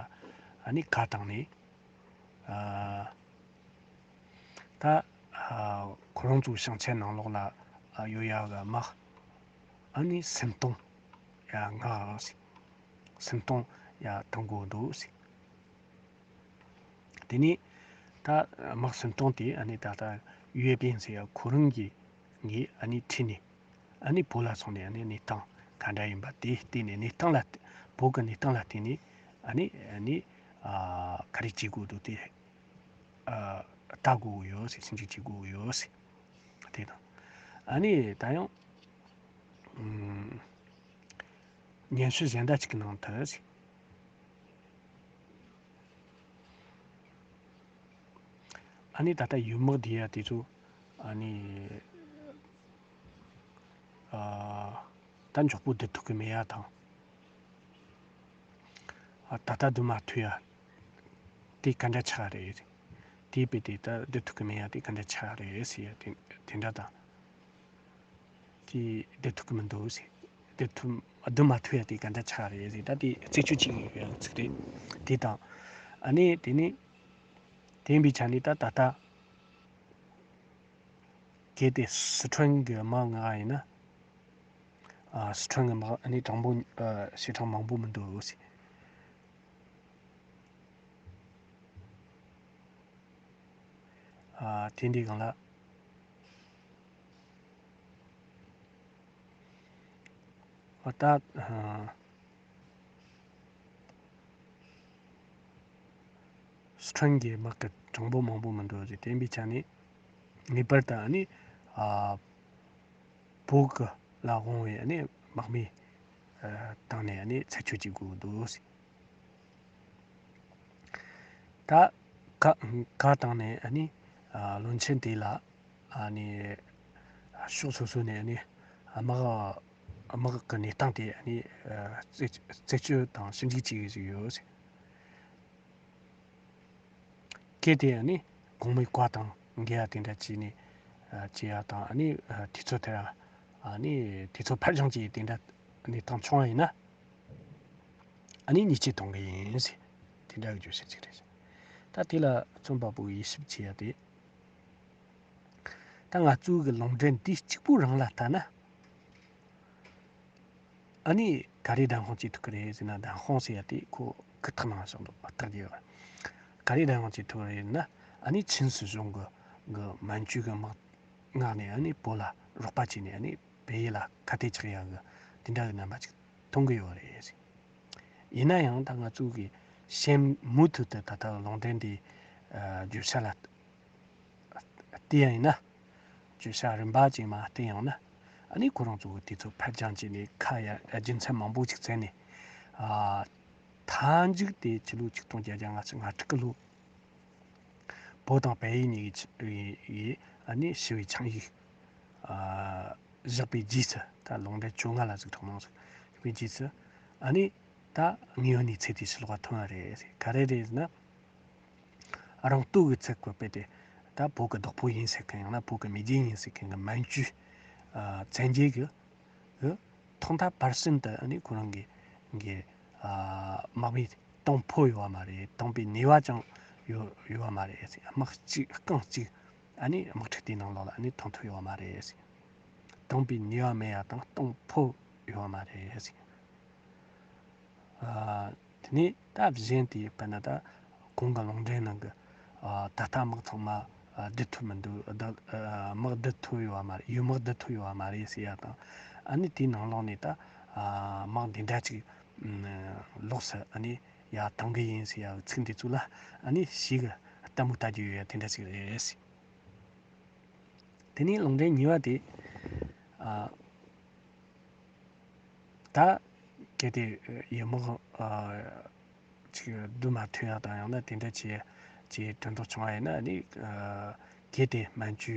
ཨ་ནི་བཀའ་བཏང་ནས། ཨ་ད་ཨ་ཁོ་རང་ཚོའི་ཞིང་ཆེན་ནང་ལོགས་ལ་ཨ་ཡོད་ཡ་གི་དམག་ཨ་ནི་སུམ་སྟོང་ཡ་ལྔ་ཟེར། སུན་གཏོང་ཡ་གཏོང་དགོས་འདུག་ཟེར། དེ་ནས་ད་དམག་སུན་གཏོང་དེ་ཨ་ནི་ད་ལྟ་ཡུའེ་པིན་ཟེར་ཡ་ཁོ་རང་གི་ངས་ཨ་ནི་ཁྲིད་ནས་ཨ་ནི་བོད་ལ་སོང་ནས་ཨ་ནི་གནས་སྟངས་ག་འདྲ་ཡིན་པ་དེ་བལྟས་ནས་གནས་སྟངས་ལ་བོད་ཀྱི་གནས་སྟངས་ལ་བལྟས་ནས་ཨ་ནི་ཨ་ནི་ཨ་ག་རེ་བྱེད་དགོས་འདུག་དེ་ཨ་ལྟ་དགོས་ཡོད་ཟེར། ཞིབ་འཇུག་བྱེད་དགོས་ཡོད་ཟེར། དེ་དང་ཨ་ནི་ད་ཡང་ཨུམ། སྙན་ཞུ་གཞན་དག་ཅིག་གི་ནང་དུ་ཟེར། ཨ་ནི་ད་ལྟ་ཡུལ་དམག་བསྡུ་ཡ་དེ་ཚོ་ཨ་ནི་ཨ་ད་མགྱོགས་པོ་བསྡུ་ཐུབ་ཀྱི་མེད་ཡ་དང་། ཨ་ད་ལྟ་བསྡུ་མ་ཐུབ་ཡ་དེ་ག་འདྲ་ཆགས་རེད། དེའི་དཔེ་དེ་ད་བསྡུ་ཐུབ་ཀྱི་མེད་ཡ་དེ་ག་འདྲ་ཆགས་རེད་ཟེར་ཡ་དེ་དེ་འདྲ་དང་། དེ་བསྡུ་ཐུབ་ཀྱི་མི་འདུག་ཟེར། བསྡུ་ཐུབ་བསྡུ་མ་ཐུབ་ཡ་དེ་ག་འདྲ་ཆགས་རེད་ཟེར། ད་དེ་རྩད་གཅོད་བྱེད་ཀྱི་ཡོད་ཚིག་རེད། དེ་དང་ཨ་ནི་དེ་ནི་དེ་ཡིན་པའི་ཆ་ནས་ད་ད་ལྟ་གལ་ཏེ་སི་ཁྲོན་གྱི་དམག་མངགས་ཡིན་ན། ཨ་སི་ཁྲོན་གྱི་དམག་ཨ་ནི་གྲངས་འབོར་ཨ་ཞེ་གྲངས་མང་པོ་མི་འདུག་ཟེར། ཨ་དེ་འདྲའི་སྒང་ལ་ཨ་ད་ཨ་སི་ཁྲོན་གྱི་དམག་གི་གྲངས་འབོར་མང་པོ་མི་འདུག་ཟེར། དེ་ཡིན་པའི་ཆ་ནས་ངེས་པར་དུ་ཨ་ནི་ཨ་བོད་ཀྱི་ལ་དབང་བའི་ཨ་ནི་དམག་མི་ཨ་བཏང་ནས་ཨ་ནི་ཚད་གཅོད་བྱེད་དགོས་འདུག་ཟེར། ད་ཁ་ཁ་བཏང་ནས་ཨ་ནི་ཨ་བློན་ཆེན་དེ་ལ་ཨ་ནི་ཕྱོགས་སོ་སོ་ནས་ཨ་ནི་དམག་དམག་གི་གནས་སྟངས་དེ་ཨ་ནི་ཨ་རྩད་རྩད་གཅོད་དང་ཞིབ་འཇུག་བྱེད་ཀྱི་ཡོད། གལ་ཏེ་ཨ་ནི་གོང་མའི་བཀའ་དང་འགལ་ཡ་དེ་འདྲ་བྱས་ནས་ཨ་བྱེད་ཡ་དང་ཨ་ནི་ཨ་དུས་ཚོད་ཐད་ཨ་ནི་དུས་ཚོད་ཕར་འགྱངས་བྱས་དེ་འདྲ་གནས་སྟངས་བྱུང་བ་ཡིན་ན། ཨ་ནི་ཉེས་ཆད་གཏོང་གི་ཡིན་ཟེར། དེ་འདྲ་གི་བརྗོད་གཞི་ཅིག་རེད། ད་དེ་ལ་རྩོམ་པ་པོ་གིས་དབྱེ་ཞིབ་བྱས་ཡ་དེ། ད་ང་ཚོའི་གི་ལུང་འདྲེན་འདི་གཅིག་པུ་རང་ལ་ལྟ་ན། ཨ་ནི་ག་རེ་བདེན་དཔང་བྱེད་ཐུབ་ཀྱི་རེད་ཟེར་ན། བདེན་དཔང་ཟེར་ཡ་དེ་ཁོ་ཁུ་ཐག་ནང་བཞག་འདུག་བརྟག་རྒྱུ་ཡོད། ག་རེ་བདེན་དཔང་བྱེད་ཐུབ་ཀྱི་རེད་ཟེར་ན། ཨ་ནི་ཆིན་སྲིད་གཞུང་གི་གི་མན་ཇུ་གི་དམག་མངགས་ནས་ཨ་ནི་བོད་ལ་རོགས་པ་བྱས་ནས་ཨ་ནི་བལ་ཡུལ་ལ་ཁ་གཏད་གཅོག་ཡ་གི་དེ་འདྲ་གི་རྣམ་པ་ཅིག་མཐོང་གི་ཡོད་རེད། ཡིན་ན་ཡང་ད་ང་ཚོ་གི་ཤེས་མུ་མཐུད་དུ་ད་ལྟ་ལུང་འདྲེན་འདི་ཨ་བརྗོད་བྱ་ལ་བལྟས་ཡ་ཡིན་ན། བརྗོད་བྱ་རིམ་པ་ཅིག་མ་བལྟས་ཡོང་ན། ཨ་ནི་ཁོ་རང་ཚོ་གི་དུས་ཚོད་ཕར་འགྱངས་བྱས་ནས་ཁ་ཡ་རྒྱུ་མཚན་མང་པོ་ཅིག་བཙལ་ནས། ཨ་མཐའ་མཇུག་དེ་ཕྱི་ལོ་ཆིག་སྟོང་བརྒྱད་བརྒྱ་ང་གཅིག་ང་དྲུག་གི་ལོ། བོད་དང་བལ་ཡུལ་གཉིས་ཀྱི་ཆ་ཡི་ཨ་ནི་ཞི་བའི་ཆིངས་ཡིག་ཨ་བཞག་པའི་རྗེས་སུ། ད་ལུང་འདྲེན་བཅོ་ལྔ་ལ་གཟིགས་རོགས་གནང་ཟེར། བཞག་པའི་རྗེས་སུ་ཨ་ནི་ད་དངོས་ཡོད་གནས་ཚུལ་དེ་ཕྱི་ལོགས་ལ་ཐོན་པ་རེད། ག་རེ་རེད་ཟེར་ན། རང་སྟོབས་ཀྱིས་ཚད་བཀོད་པའི་དེ། ད་བོད་ཀྱི་བདག་པོ་ཡིན་ཟེར་མཁན་ཡང་ན་བོད་ཀྱི་མེས་རྒྱལ་ཡིན་ཟེར་མཁན་གྱི་མན་ཇུ་ཨ་བཙན་རྒྱལ་གྱི་གི་ཐོག་མཐའ་བར་གསུམ་དུ་ཨ་ནི་ཁོ་རང་གི་གི་ཨ་དམག་མི་གཏོང་ཕོད་ཡོད་པ་མ་རེད། གཏོང་པའི་ནུས་པ་ཀྱང་ཡོད་ཡོད་པ་མ་རེད། དམག་གཅིག་རྐང་གཅིག་ཨ་ནི་དམག་འཁྲུག་དེའི་ནང་ལོགས་ལ་ཨ་ནི་ཐོན་ཐུབ་ཡོད་པ་མ་རེད། གཏོང་པའི་ནུས་པ་མེད་ཡ་དང་གཏོང་ཕོད་ཡོད་པ་མ་རེད། ཨ། དེ་ནས་ད་གཞན་དེ་དཔེར་ན་ད་གོང་གི་ལུང་འདྲེན་ནང་གི་ཨ་ད་ལྟ་དམག་ཚང་མ་ཨ་བསྡུ་ཐུབ་མི་འདུག་ཨ་ད་ཨ་དམག་བསྡུ་ཐུབ་ཡོད་པ་མ་རེད། ཡུལ་དམག་བསྡུ་ཐུབ་ཡོད་པ་མ་རེད་ཟེར་ཡ་དང་། ཨ་ནི་དེའི་ནང་ལོགས་ནས་ད་ཨ་དམག་འདི་འདྲ་ཅིག་ཨ་ལོགས་སུ་ཨ་ནི་ཡར་བཏང་གི་ཡིན་ཟེར་ཡ་ཚིག་འདི་ཚོ་ལ་ཨ་ནི་ཞེ་གི་ལྟད་མོ་ལྟ་རྒྱུ་ཡོད་ཡ་དེ་འདྲ་ཅིག་རེད། དེ་ནས་ལུང་འདྲེན་གཉིས་པ་དེ། ཨ། ད་གལ་ཏེ་ཡུལ་དམག་ཨ་ཅིག་བསྡུ་མ་ཐུབ་ཡ་དང་ཡང་ན་དེ་འདྲ་བྱས་ཅིག་དོན་དག་བྱུང་བ་ཡིན་ན་ནི། ཨ་གལ་ཏེ་མན་ཇུ་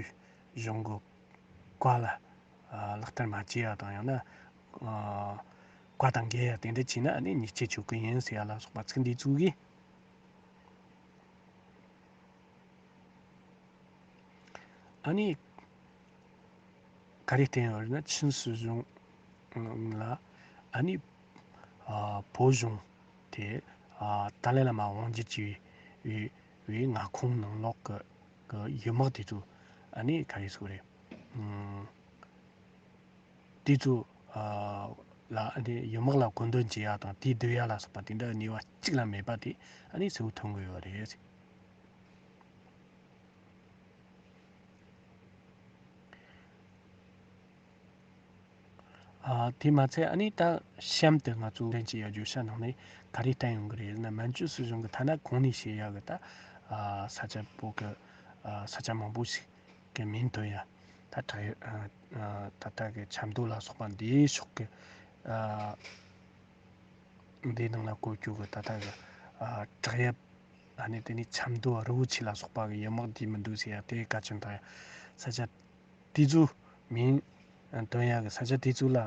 གཞུང་གི་བཀའ་ལ་ཨ་ལག་བསྟར་མ་བྱས་ཡ་དང་ཡང་ན་ཨ་བཀའ་དང་འགལ་ཡ་དེ་འདྲ་བྱས་ན་ནི་ཉེས་ཆད་གཅོད་ཀྱི་ཡིན་ཟེར་ཡ་ལ་སོགས་པ་ཚིག་འདི་ཚོ་གིས། ཨ་ནི་ག་རེ་བསྟན་ཡོད་རེད་ན། ཆིན་སྲིད་གཞུང་ལ་ཨ་ནི་ཨ་བོད་གཞུང་དེ་ཨ་ཏཱ་ལའི་བླ་མ་དབང་སྒྱུར་བྱས་པའི་པའི་མངའ་ཁོངས་ནང་ལོགས་ཀྱི་ཀྱི་ཡུལ་དམག་དེ་ཚོ་ཨ་ནི་ག་རེ་ཟེར་དགོས་རེད། ཨུམ། དེ་ཚོ་ཨ་ ལ་ཨ་ནི་ཡུལ་དམག་ལ་བཀོད་འདོམས་བྱེད་ཡ་དང་དེའི་སྡོད་ཡ་ལ་སོགས་པ་དེ་འདྲ་ནུས་པ་གཅིག་ལ་མེད་པ་དེ་ཨ་ནི་གསལ་པོ་མཐོང་གི་ཡོད་རེད། ཨ། དེ་མ་ཚད་ཨ་ནི་ད་གཤམ་དུ་ང་ཚོ་ལན་གཅིག་ཡར་བརྗོད་བྱ་ནང་ནས་ག་རེ་བསྟན་ཡོང་གི་རེད་ཟེར་ན། མན་ཇུ་སྲིད་གཞུང་གི་ཐ་ན་གོང་ནས་བཤད་ཡག་གི་ད་ཨ་ས་ཆ་བོད་གི་ཨ་ས་ཆ་མང་པོ་ཞིག་གི་མིང་ཐོན་ཡ། ད་དྲག་ཨ་ཨ་ད་ལྟ་གི་ཆབ་མདོ་ལ་སོགས་པ་འདིའི་ཕྱོགས་གི་ཨ་འདིའི་ནང་ལ་བཀོད་རྒྱུ་གི་ད་ལྟ་གི་ཨ་བྲག་གཡབ། ཨ་ནི་དེ་ནས་ཆབ་མདོ་རི་བོ་ཆེ་ལ་སོགས་པ་གི་ཡུལ་དམག་འདི་མི་འདུག་ཟེར་ཡ་དེ་གལ་ཆེན་དང་། ས་ཆ་དེ་ཚོ་མིང་འདོན་ཡག་གི་ས་ཆ་དེ་ཚོ་ལ་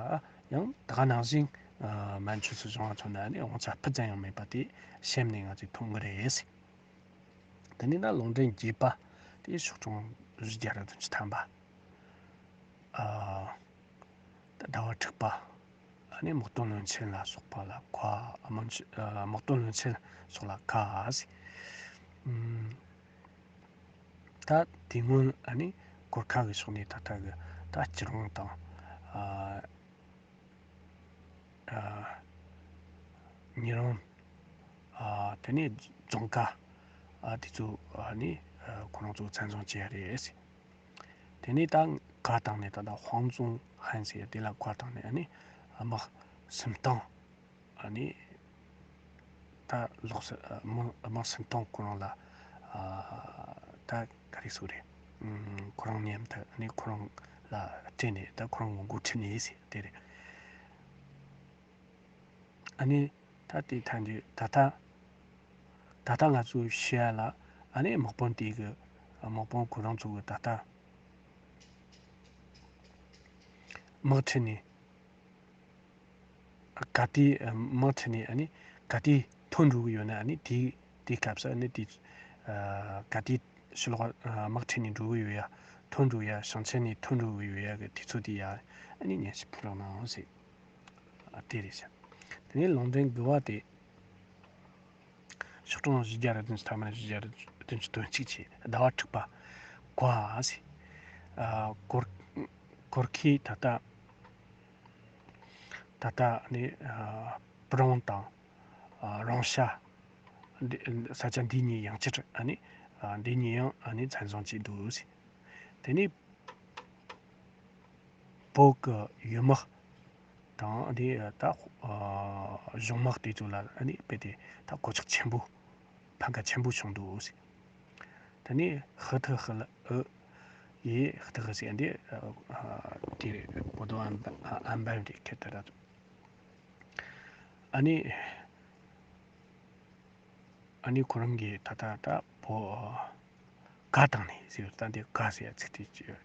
ཡང་ད་ག་ནང་བཞིན་ཨ་མན་ཇུ་སྲིད་གཞུང་ལ་མཚོན་ན་ནི་དབང་ཆ་སྤུ་ཙམ་ཡང་མེད་པ་དེ་གཤམ་ནས་ང་ཚོས་མཐོང་གི་རེད། དེ་ནས་ན་ལུང་འདྲེན་བརྒྱད་པ་དེ་ཕྱོགས་སྐྱོང་བཞི་བརྒྱ་རེ་བདུན་ཅུ་ཐམ་པ། ཨ་ད་ཟླ་བ་དྲུག་པ། ཨ་ནི་དམག་དོན་བློན་ཆེན་ལ་སོགས་པ་ལ་ཁ། དམག་ཆེ་ཨ་དམག་དོན་བློན་ཆེན་སོགས་ལ་ཁ་ཟེར། ཨུམ། ད་དེ་སྔོན་ཨ་ནི་གོར་ཁ་གི་ཕྱོགས་ནས་ད་ལྟ་གི་ད་སྐྱིད་རོང་དང་། ཨ་ཨ་ཉི་རོང་། ཨ་དེ་ནས་རྫོང་དཀར། ཨ་དེ་ཚོ་ཨ་ནི་ཨ་ཁོ་རང་ཚོ་བཙན་བཟུང་བྱས་རེད། དེ་ནས་ད་ག་བཏང་ནས་ད་ལྟ་ཧོང་ཙུང་ཧན་ཟེར་དེ་ལ་ག་བཏང་ནས་ཨ་ནི་དམག་སུམ་སྟོང་། ཨ་ནི་ད་ལོག་སུ་དམག་དམག་སུམ་སྟོང་ཁོ་རང་ལ་ཨ་ད་ག་རེ་ཟེར་རེད། ཨུམ། ཁོ་རང་མཉམ་དུ་ཨ་ནི་ཁོ་རང་ལ་སྤྲད་ནས་ད་ཁོ་རང་ངོ་རྒོལ་ཁྲིད་ནས་ཟེར་དེ་རེད། ཨ་ནི་ད་དེ་ཐམས་ཅད་ད་ལྟ་ད་ལྟ་ང་ཚོས་བཤད་ཡ་ལ་ཨ་ནི་དམག་དཔོན་དེ་གི་དམག་དཔོན་ཁོ་རང་ཚོ་གི་ད་ལྟ་དམག་ཁྲིད་ནས་ག་དུས་དམག་ཁྲིད་ནས་ཨ་ནི་ག་དུས་ཐོན་འགྲོ་གི་ཡོད་ན། ཨ་ནི་དེའི་དེའི་སྐབས་སུ་ཨ་ནི་དེ་ག་དུས་ཕྱི་ལོགས་དམག་ཁྲིད་ནས་འགྲོ་གི་ཡོད་ཡ། ཐོན་འགྲོ་ཡ། ཞིང་ཆེན་ནས་ཐོན་འགྲོ་གི་ཡོད་ཡ་གི་དུས་ཚོད་དེ་ཡ་ཨ་ནི་སྙན་ཞུ་ཕུལ་རོགས་གནང་ཟེར། ཨ་དེ་རེད་ཤག་དེ་ནས་ལུང་འདྲེན་དགུ་བ་དེ། ཕྱོགས་སྐྱོང་བཞི་བརྒྱ་རེ་བདུན་ཅུ་ཐམ་པ་ནས་བཞི་བརྒྱ་རེ་བདུན་ཅུ་དོན་གཅིག་བྱས། ཟླ་བ་དྲུག་པ་གོ་ཨ་ཟེར། ཨ་གོར་གོར་ཁའི་ད་ལྟ་ད་ལྟ་ནི་ཨ་པུ་རོང་དང་ཨ་རོང་ཤ་འདི་ས་ཆ་འདི་གཉིས་ཡང་བསྐྱར་ཨ་ནི་ཨ་འདི་གཉིས་ཡང་ཨ་ནི་བཙན་བཟུང་བྱས་འདུག་ཟེར། དེ་ནས་བོད་ཀྱི་ཡུལ་དམག་དང་དེ་ད་ཨ་གཞུང་དམག་དེ་ཚོ་ལ་ཨ་ནི་རྦད་དེ་ད་གོད་ཆག་ཆེན་པོ། ཕམ་ཁ་ཆེན་པོ་བྱུང་འདུག་ཟེར། དེ་ནས་ཧི་ཐི་ཧི་ལ་ཨུ་ཡེ་ཧི་ཐི་ཧི་ཟེར་འདི་ཨ་དེ་རེད། པོ་ཏོ་ཨན་ཨན་བན་རེད། ཁེ་ཏི་ར་ཨ་ནི་ཨ་ནི་ཁོ་རང་གིས་ད་ད་ད་བོད་ག་བཏང་ནས་ཟེར། ད་འདི་ག་ཟེར་ཡ་ཚིག་དེ་ཅི་ག་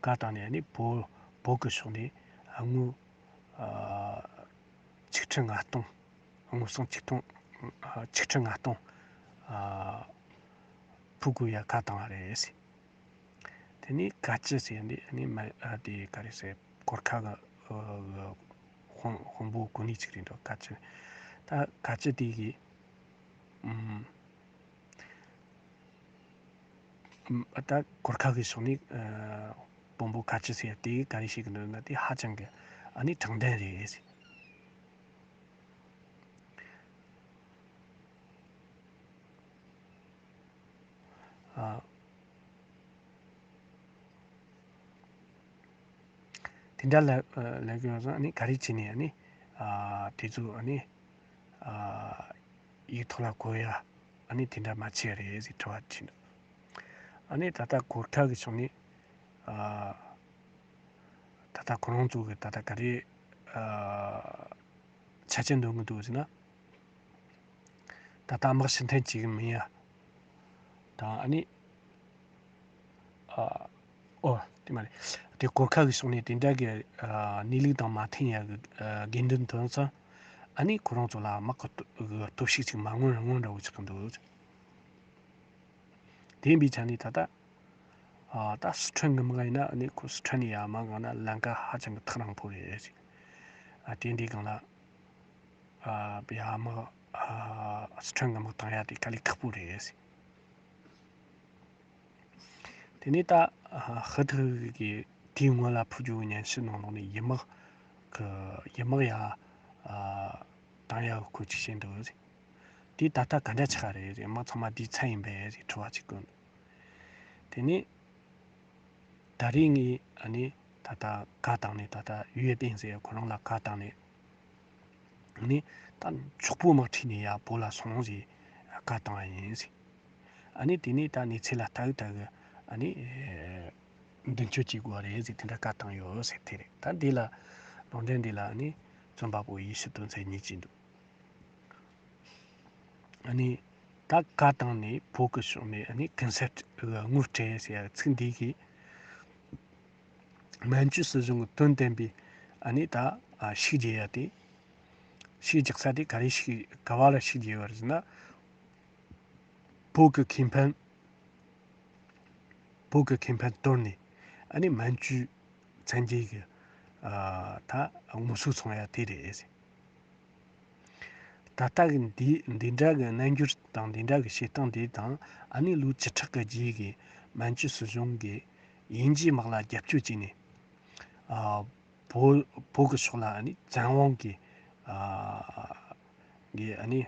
བཏང་ནས་ཨ་ནི་བོད་བོད་ཀྱི་ཕྱོགས་ནས་དངུལ་ཨ་ཆིག་ཁྲི་ལྔ་སྟོང་། དངུལ་སྲང་ཆིག་སྟོང་ཨ་ཆིག་ཁྲི་ལྔ་སྟོང་ཨ་ཕུལ་དགོས་ཡ་ག་བཏང་བ་རེད་ཟེར། དེ་ནས་ག་ཅི་ཟེར་འདི་ནི་མ་ཨ་དེ་ག་རེ་ཟེར། གོར་ཁ་གི་ཨ་དཔོན་དཔོན་པོ་གོ་གནས་ཅིག་རེད་འགྲོ། ག་ཅི་ད་ག་ཅི་དེ་གི་ཨུམ། ད་གོར་ཁ་གི་ཕྱོགས་ནས་ཨ་དཔོན་པོ་ག་ཅི་ཟེར་དེ་ག་རེ་བཤད་གི་འདུག་ན། དེ་ཧ་ཅང་གི་ཨ་ནི་དྲང་བདེན་རེད་ཟེར། ཨ་དེ་འདྲ་ལ་ཨ་ལབ་གི་ཡོད་ཙང་། ཨ་ནི་ག་རེ་བྱས་ནས་ཨ་ནི་ཨ་དེ་ཚོ་ཨ་ནི་ཨ་ཡིག་ཐོག་ལ་བཀོད་ཡ་ཨ་ནི་དེ་འདྲ་མ་བྱས་རེད་ཟེར་དྲི་བ་དྲིས་འདུག་ཨ་ནི་ད་ལྟ་གོར་ཁ་གི་ཕྱོགས་ནས་ཨ་ད་ལྟ་ཁོ་རང་ཚོ་གི་ད་ལྟ་ག་རེ་ཨ་ཆ་རྐྱེན་འདོན་གི་འདུག་ཟེར་ན། ད་ལྟ་དམག་ཕྱིར་འཐེན་བྱེད་གི་མིན་ཡ་དང་། ཨ་ནི་ཨ་ཨོ་དེ་མ་རེད། དེ་གོར་ཁ་གི་ཕྱོགས་ནས་དེ་འདྲ་གི་ཨ་གནས་ལུགས་དང་མ་མཐུན་ཡ་གི་ཨ་དགོས་འདུན་འདོན་ཙང་། ཨ་ནི་ཁོ་རང་ཚོ་ལ་དམག་གི་སྟོབས་ཤུགས་ཅིག་མ་མངོན་རུང་མངོན་འདྲ་བོ་ཆགས་གི་འདུག་དེ་ཡིན་པའི་ཆ་ནས་ད་ལྟ་ཨ་ད་སི་ཁྲོན་གི་དམག་ཡིན་ན། ཨ་ནི་ཁོ་སི་ཁྲོན་ནས་ཡར་དམག་འོང་ན་ལམ་ཁ་ཧ་ཅང་གི་ཐག་རིང་པོ་རེད་ཟེར། ཨ་དེ་འདྲའི་སྒང་ལ་ཨ་ཡར་དམག་ཨ་སི་ཁྲོན་གི་དམག་བཏང་ཡ་དེ་དཀའ་ལས་ཁག་པོ་རེད་ཟེར། དེ་ནས་ད་ཨ་ཧི་ཐི་གི་དེའི་སྔོན་ལ་ཕུལ་རྒྱུ་གི་སྙན་ཞུ་ནང་ལོགས་ནས་ཡུལ་དམག་གི་ཡུལ་དམག་ཡ་ ཨ་བཏང་ཡག་གི་བཀོད་ཅིག་བྱས་འདུག་ཟེར། དེ་ད་ལྟ་ག་འདྲ་ཆགས་རེད་ཟེར། དམག་ཚང་མ་དེའི་ཚད་ཡིན་པས་ཟེར་དྲི་བ་ཅིག་བཀོད་འདུག་དེ་ནས་ད་རེས་ངས་ཨ་ནི་ད་ལྟ་བཀའ་བཏང་ནས། ད་ལྟ་ཡུའེ་པིན་ཟེར་ཁོ་རང་ལ་བཀའ་བཏང་ནས། ཨ་ནི་ད་མགྱོགས་པོ་དམག་ཁྲིད་ནས་ཡར་བོད་ལ་སོང་ཟེར་བཀའ་བཏང་བ་ཡིན་ཟེར། ཨ་ནི་དེ་ནས་ད་གནས་ཚུལ་ལ་ལྟ་གི་ལྟ་གི་ཨ་ནི་མདུན་སྐྱོད་བྱེད་དགོས་རེད་ཟེར། དེ་འདྲ་བཀའ་བཏང་ཡོད་ཟེར། དེ་རེད། ད་འདི་ལ་ལུང་འདྲེན་འདི་ལ་ཨ་ནི་རྩོམ་པ་པོ་ཡེ་ཤེས་དོན་ཚན་གཉིས་ཀྱིས་འདུག་ཨ་ནི་ད་བཀའ་བཏང་ནས་བོད་ཀྱི་ཕྱོགས་ནས་ཨ་ནི་གུན་གསབ་ཀྱི་དངུལ་སྤྲད་ཟེར་ཡ་ཚིག་འདི་གིས་མན་ཇུ་སྲིད་གཞུང་གི་དོན་བསྟན་པའི་ཨ་ནི་ད་ཨ་ཤུགས་རྒྱས་ཡ་དེ། ཤུགས་རྒྱག་ས་དེ་ག་རེ་ཤུགས་ག་བ་ལ་ཤུགས་རྒྱས་པ་རེད་ཟེར་ན། བོད་ཀྱི་ཁེ་ཕན། བོད་ཀྱི་ཁེ་ཕན་དོར་ནས་ཨ་ནི་མན་ཇུ་བཙན་རྒྱལ་གྱི་ཨ་ད་ངོ་སོ་སྲུང་ཡ་དེ་རེད། ད་ལྟ་གི་འདི་འདི་འདྲ་གི་རྣམ་འགྱུར་དང་འདི་འདྲ་གི་བྱེད་སྟངས་དེ་དང་། ཨ་ནི་ལོ་བཅུ་ཕྲག་གི་རྗེས་ཀྱི་མན་ཇུ་སྲིད་གཞུང་གིས་དབྱིན་ཇིའི་དམག་ལ་རྒྱབ་སྐྱོར་བྱས་ནས། ཨ་བོད་བོད་ཀྱི་ཕྱོགས་ལ་ཨ་ནི་བཙན་དབང་གི་ཨ་གི་ཨ་ནི་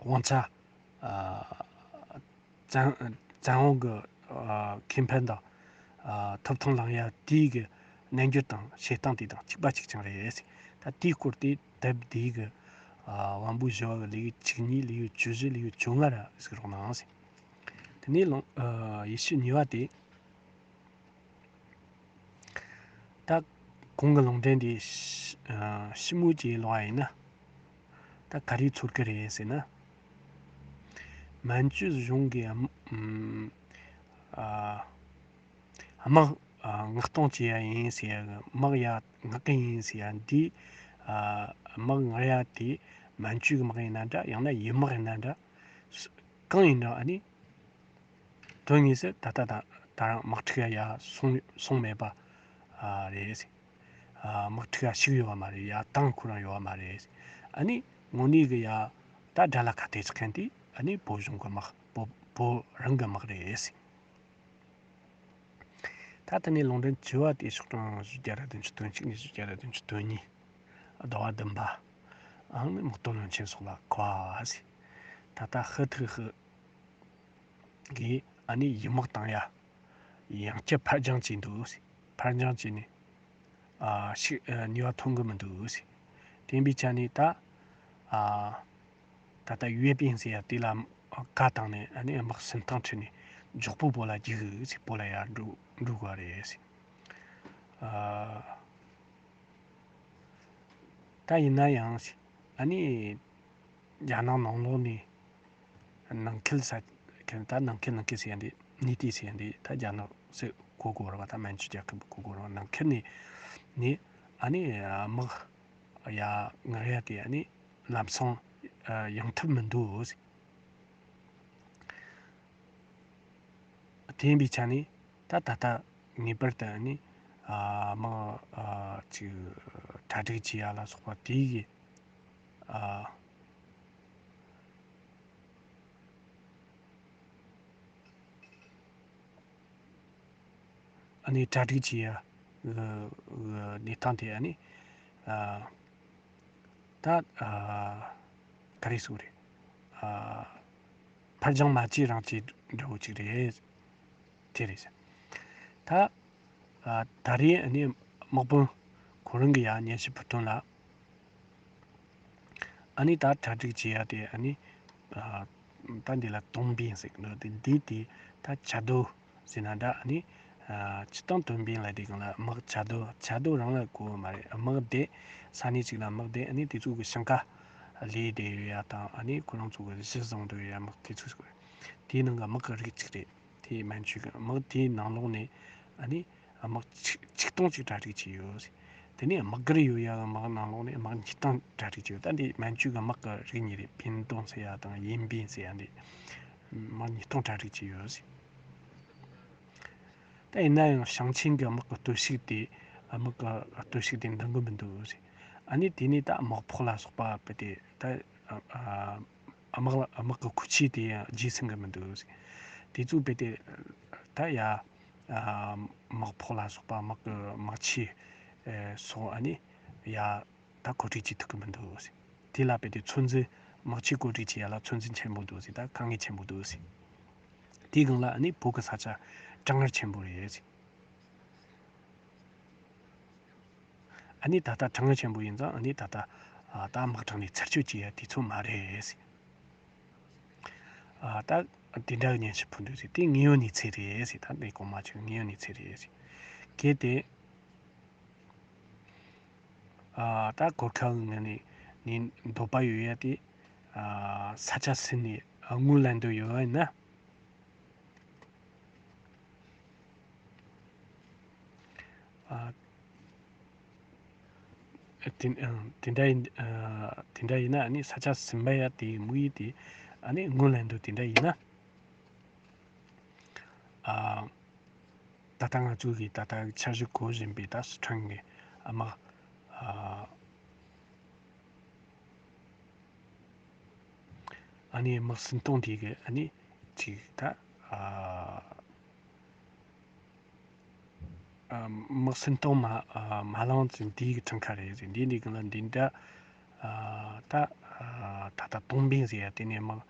དབང་ཆ། ཨ་བཙན་བཙན་དབང་གི་ཨ་ཁེ་ཕན་དང་ཨ་ཐོབ་ཐང་བླང་ཡ་དེའི་གི་རྣམ་འགྱུར་དང་བྱེད་སྟངས་དེ་དང་གཅིག་པ་གཅིག་རྐྱང་རེད། ད་དེའི་སྐོར་དེ་དེབ་འདིའི་གི་ཨ་དབང་པོ་བཞི་བ་གི་ལེའུ་བཅུ་གཉིས། ལེའུ་བཅུ་བཞི། ལེའུ་བཅོ་ལྔ་ར་གཟིགས་རོགས་གནང་ཟེར། དེ་ནས་ལུང་ཨ་ཡེ་ཤུ་གཉིས་པ་དེ། ད་གོང་གི་ལུང་འདྲེན་འདི་ཞིབ་མོ་ཅིག་ཀློག་པ་ཡིན་ན། ད་ག་རེ་ཚོར་གི་རེད་ཟེར་ན། མན་ཇུ་གཞུང་གིས་ཨ་དམག་མངགས་གཏོང་བྱེད་ཡ་ཡིན་ཟེར་ཡ། དམག་ཡ་མངགས་གི་ཡིན་ཟེར་ཡ་འདི། དམག་མངགས་ཡ་དེ་མན་ཇུ་གི་དམག་ཡིན་ན་འདྲ། ཡང་ན་ཡུལ་དམག་ཡིན་ན་འདྲ། གང་ཡིན་ན་ཨ་ནི། དོན་དངོས་སུ་ད་ལྟ་ད་ད་རང་དམག་འཁྲུག་ཡ་ཡ་སོང་སོང་མེད་པ་ཨ་རེད། ཨ་དམག་འཁྲུག་ཡ་ཞུགས་ཡོད་པ་མ་རེད། ཡ་བཏང་ཁོ་རང་ཡོད་པ་མ་རེད། ཨ་ནི་དངོས་གནས་གི་ཡ་ད་དགྲ་ལ་ཁ་གཏད་གཅོག་མཁན་དེ་ཨ་ནི་བོད་གཞུང་གི་དམག་བོད་བོད་རང་གི་དམག་རེད། ད་དེ་ནས་ལུང་འདྲེན་བཅུ་པ་དེ་ཤོག་གྲངས་བཞི་བརྒྱ་ར་བདུན་ཅུ་དོན་གཅིག་ནས་བཞི་བརྒྱ་ར་བདུན་ཅུ་དོན་གཉིས། ཟླ་བ་བདུན་པ། ཨང་ནི་དམག་དོན་བློན་ཆེན་སོགས་ལ་གོ་བ་ཟེར། ད་ལྟ་ཧི་ཐི་ཧི་གིས་ཨ་ནི་ཡུལ་དམག་བཏང་ཡ་ཡང་བསྐྱར་ཕར་འགྱངས་བྱས་འདུག་ཟེར། ཕར་འགྱངས་བྱས་ནས་ཨ་ཤི་ཨ་ནུས་པ་ཐོན་གི་མི་འདུག་ཟེར། དེ་ཡིན་པའི་ཆ་ནས་ད་ཨ་ད་ལྟ་ཡུའེ་པིན་ཟེར་ཡ་དེ་ལ་བཀའ་བཏང་ནས་ཨ་ནི་དམག་སེམས་གཏིང་ཁྲོད་ནས་མགྱོགས་པོ་བོད་ལ་རྒྱུགས་ཟེར། བོད་ལ་ཡར་འགྲོ་འགྲོ་དགོས་རེད་ཟེར། ཨ་ད་ཡིན་ན་ཡང་ཨ་ནི་རྒྱ་ནག་ནང་ལོགས་ནས་ནང་ཁུལ་ས་ཁུལ། ད་ནང་ཁུལ་ནང་ཁུལ་ཟེར་ཡ་འདི་ནི་དེ་ཟེར་ཡ་འདི་ད་རྒྱ་ནག་ཟེར་གོ་དགོས་རེད་པ། ད་མན་ཇུ་རྒྱལ་ཁབ་གོ་དགོས་རེད་པ། ནང་ཁུལ་ནས་ནི་ཨ་ནི་དམག་ཡ་མངགས་ཡ་དེ་ཨ་ནི་ལམ་སང་ཡོང་ཐབས་མི་འདུག་ཟེར། དེ་ཡིན་པའི་ཆ་ནས་ད་ད་ལྟ་ངེས་པར་དུ་ནི་ཨ་དམག་ཨ་ཅིག་གྲ་སྒྲིག་བྱེད་ཡ་ལ་སོགས་པ་དེའི་གི་ཨ་ཨ་ནི་གྲ་སྒྲིག་བྱེད་ཡ་གི་གནས་སྟངས་དེ་ཨ་ནི་ཨ་ད་ཨ་ག་རེ་ཟེར་དགོས་རེད། ཨ་ཕར་འགྱངས་མ་བྱས་རང་བྱས་འདྲ་བོ་ཅིག་རེད། དེ་རེད། ད་ཨ་ད་རེས་ཨ་ནི་དམག་དཔོན་ཁོ་རང་གི་ཡ་སྙན་ཞུ་ཕུལ་དོན་ལ། ཨ་ནི་ད་གྲ་སྒྲིག་བྱེད་ཡ་དེ་ཨ་ནི་ཨ་ད་འདི་ལ་ཏུང་པིན་ཟེར་གི་འདུག་དེ་འདི་དེ་ད་བྱ་རྡོ་ཟེར་ན་འདྲ། ཨ་ནི་ཨ་སྤྱིར་བཏང་ཏུང་པིན་ལ་དེ་གང་ལ་དམག་བྱ་རྡོ། བྱ་རྡོ་རང་ལ་གོ་བ་མ་རེད། དམག་སྡེ། ས་གནས་གཅིག་ལ་དམག་སྡེ། ཨ་ནི་དེ་ཚོ་གི་ཞིང་ཁ་ལས་བསྡད་ཡོད་ཡ་དང་། ཨ་ནི་ཁོ་རང་ཚོ་གི་གཞི་བཟུང་འདོད་ཡ་དམག་དེ་ཚོ་ཟེར་གི་རེད། དེའི་ནང་གི་དམག་གི་རིགས་གཅིག་རེད། དེ་མན་ཇུ་གི་དམག་དེའི་ནང་ལོགས་ནས་ཨ་ནི་དམག་ཆིག་ཆིག་སྟོང་གཅིག་གྲ་སྒྲིག་བྱས་ཡོད་ཟེར། དེ་ནས་དམག་སྒར་ཡོད་ཡ་དམག་ནང་ལོགས་ནས་དམག་ཉིས་སྟོང་གྲ་སྒྲིག་བྱས་ཡོད། ད་འདི་མན་ཇུ་གི་དམག་གི་རིགས་གཉིས་རེད། ཕིན་ཏུང་ཟེར་ཡ་དང་ཡིན་པིན་ཟེར་ཡ་འདི། དམག་ཉིས་སྟོང་གྲ་སྒྲིག་བྱས་ཡོད་ཟེར། ད་ཡིན་ན་ཡང་ཞིང་ཆེན་གྱི་དམག་གི་སྟོབས་ཤུགས་དེ། དམག་གི་སྟོབས་ཤུགས་དེ་འདང་གི་མི་འདུག་ཟེར། ཨ་ནི་དེ་ནས་ད་དམག་ཕོགས་ལ་སོགས་པ་བུད་དེ་ད། ཨ་དམག་ལ་དམག་གི་མཁོ་ཆས་དེ་ཡང་རྗེས་ཟིན་གི་མི་འདུག་ཟེར། དེ་ཚོ་བུད་དེ་ད་ཡ་དམག་ཕོགས་ལ་སོགས་པ་དམག་གི་དམག་ཆས་སོགས་ཨ་ནི་ཡ་ ད་གོ་སྒྲིག་བྱེད་ཐུབ་ཀྱི་མི་འདུག་ཟེར། དེ་ལ་དཔེ་དེ་ཚོད་འཛིན་དམག་ཆས་བཀོད་སྒྲིག་བྱེད་ཡ་ལ་ཚོད་འཛིན་ཆེན་པོ་འདུག་ཟེར། ད་དཀའ་ངལ་ཆེན་པོ་འདུག་ཟེར། དེའི་སྒང་ལ་ཨ་ནི་བོད་ཀྱི་ས་ཆ་གྲང་ངར་ཆེན་པོ་རེད་ཟེར། ཨ་ནི་ད་ལྟ་གྲང་ངར་ཆེན་པོ་ཡིན་ཙང་ཨ་ནི་ད་ལྟ་ཨ་ད་དམག་དྲངས་ནས་ཚར་གཅོད་བྱེད་ཡ་དུས་ཚོད་མ་རེད་ཟེར། ཨ་ད་དེ་འདྲ་གི་སྙན་ཞུ་ཕུལ་འདུག་ཟེར། དེ་དངོས་ཡོད་གནས་ཚུལ་རེད་ཟེར། ད་འདི་གོང་མ་ཆོས་དངོས་ཡོད་གནས་ཚུལ་རེད་ཟེར། གལ་ཏེ་ཨ་ད་གོར་ཁ་ངོས་ནས་ནི་འདོད་པ་ཡོད་ཡ་དེ་ཨ་ས་ཆ་ཟིན་ནས་ཨ་ངོས་ལེན་འདོད་ཡོད་པ་ཡིན་ན། ཨ་དེ་ཨ་དེ་འདྲ་ཡིན་ཨ་དེ་འདྲ་ཡིན་ན་ཨ་ནི་ས་ཆ་ཟིན་པ་ཡ་དེའི་དམིགས་ཡུལ་དེ་ཨ་ནི་ངོས་ལེན་འདོད་དེ་འདྲ་ཡིན་ན། ཨ་ད་ལྟ་ང་ཚོ་གི་ད་ལྟ་འཆར་གཞི་བཀོད་བཞིན་པའི་ད་སི་ཁྲོན་གི་དམག་ཨ་ཨ་ནི་དམག་སུན་གཏོང་དེ་གི་ཨ་ནི་ཅིག་ད་ཨ་ཨ་དམག་སུན་གཏོང་མ་ཨ་མ་ལངས་ཙམ་དེའི་གི་ཁྲིམས་ཁང་རེད་ཟེར། འདི་ནི་གི་ལ་འདི་འདྲ་ཨ་ད་ཨ་ད་ལྟ་གཏོང་འབེན་ཟེར་ཡ་དེ་ནས་དམག་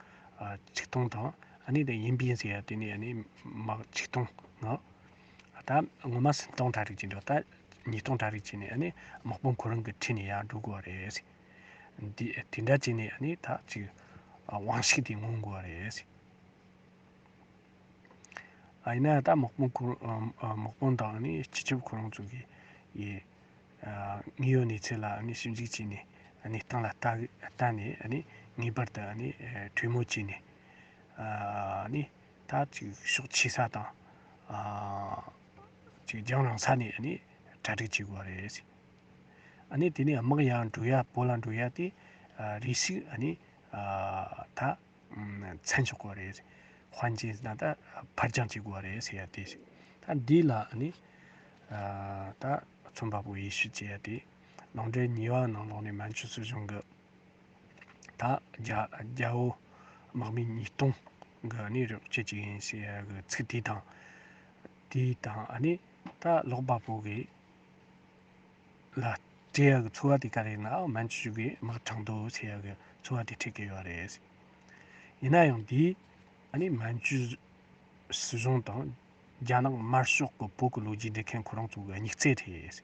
ཨ་ཆིག་སྟོང་དང་ཨ་ནི་དེ་ཡིན་འབེན་ཟེར་ཡ་དེ་ནས་ཨ་ནི་དམག་ཆིག་སྟོང་ང་ད་ངོ་མ་སུན་གཏོང་གྲ་སྒྲིག་བྱེད་འགྲོ། ད་ཉིས་སྟོང་གྲ་སྒྲིག་བྱས་ནས་ཨ་ནི་དམག་དཔུང་ཁོ་རང་གི་ཁྲིད་ནས་ཡར་འགྲོ་དགོས་པ་རེད་ཟེར། འདི་དེ་འདྲ་བྱས་ནས་ཨ་ནི་ད་ཅིག་ཨ་དབང་ཤུགས་དེ་མངོན་དགོས་པ་རེད་ཟེར། ཨ་ཡིན་ན་ད་དམག་དཔུང་ཁོ་ཨ་དམག་དཔུང་དང་ཨ་ནི་སྤྱི་ཁྱབ་ཁོ་རང་ཚོ་གི་ཡི་ཨ་དངོས་ཡོད་གནས་ཚུལ་ལ་ཨ་ནི་ཞིབ་འཇུག་བྱས་ནས་ཨ་ནི་སྟེང་ལ་ལྟ་ལྟ་ནས་ཨ་ནི་ངེས་པར་དུ་ཨ་ནི་ཨ་གྲོས་མོལ་བྱས་ནས་ཨ་ནི་ད་ཅིག་ཕྱོགས་ཆེ་ས་དང་ཨ་ཅིག་རྒྱང་རིང་ས་ནས་ཨ་ནི་གྲ་སྒྲིག་བྱེད་དགོས་པ་རེད། ཨ་ནི་དེ་ནས་དམག་ཡར་འགྲོ་ཡ་བོད་ལ་འགྲོ་ཡ་དེ་ཨ་རེ་ཞིག་ཨ་ནི་ཨ་ད་མཚན་འཇོག་དགོས་རེད། དཔལ་འབྱོར་ན་ད་ཕར་འགྱངས་བྱེད་དགོས་རེད་ཟེར་ཡ་དེ་ཞིག་ད་འདི་ལ་ནི་ཨ་ད་རྩོམ་པ་པོ་ཡེ་ཤུ་ཅེ་ཡ་དེ་ལུང་འདྲེན་ཉེ་བ་ནང་ལོགས་ནས་མན་ཇུ་སྲིད་གཞུང་གི་ད་རྒྱ་རྒྱ་བོད་དམག་མི་ཉིས་སྟོང་གི་ནི་རོགས་སྐྱོར་ཅིག་ཡིན་ཟེར་ཡ་གི་ཚིག་དེ་དང་། དེ་དང་ཨ་ནི་ད་ཀློག་པ་པོ་གི་ལ་སྤྲད་ཡག་གི་ཚོར་བ་དེ་ག་རེ་ཡིན་ན། མན་ཇུ་གིས་དམག་དྲངས་འདུག་ཟེར་ཡག་གི་ཚོར་བ་དེ་འཕྲད་ཀྱི་ཡོད་རེད། ཡིན་ན་ཡང་དེས་ཨ་ནི་མན་ཇུ་སྲིད་གཞུང་དང་རྒྱ་ནག་དམར་ཤོག་གི་བོད་ཀྱི་ལོ་རྒྱུས་འབྲི་མཁན་ཁོ་རང་ཚོ་གི་སྙིགས་རྩེ་རེད།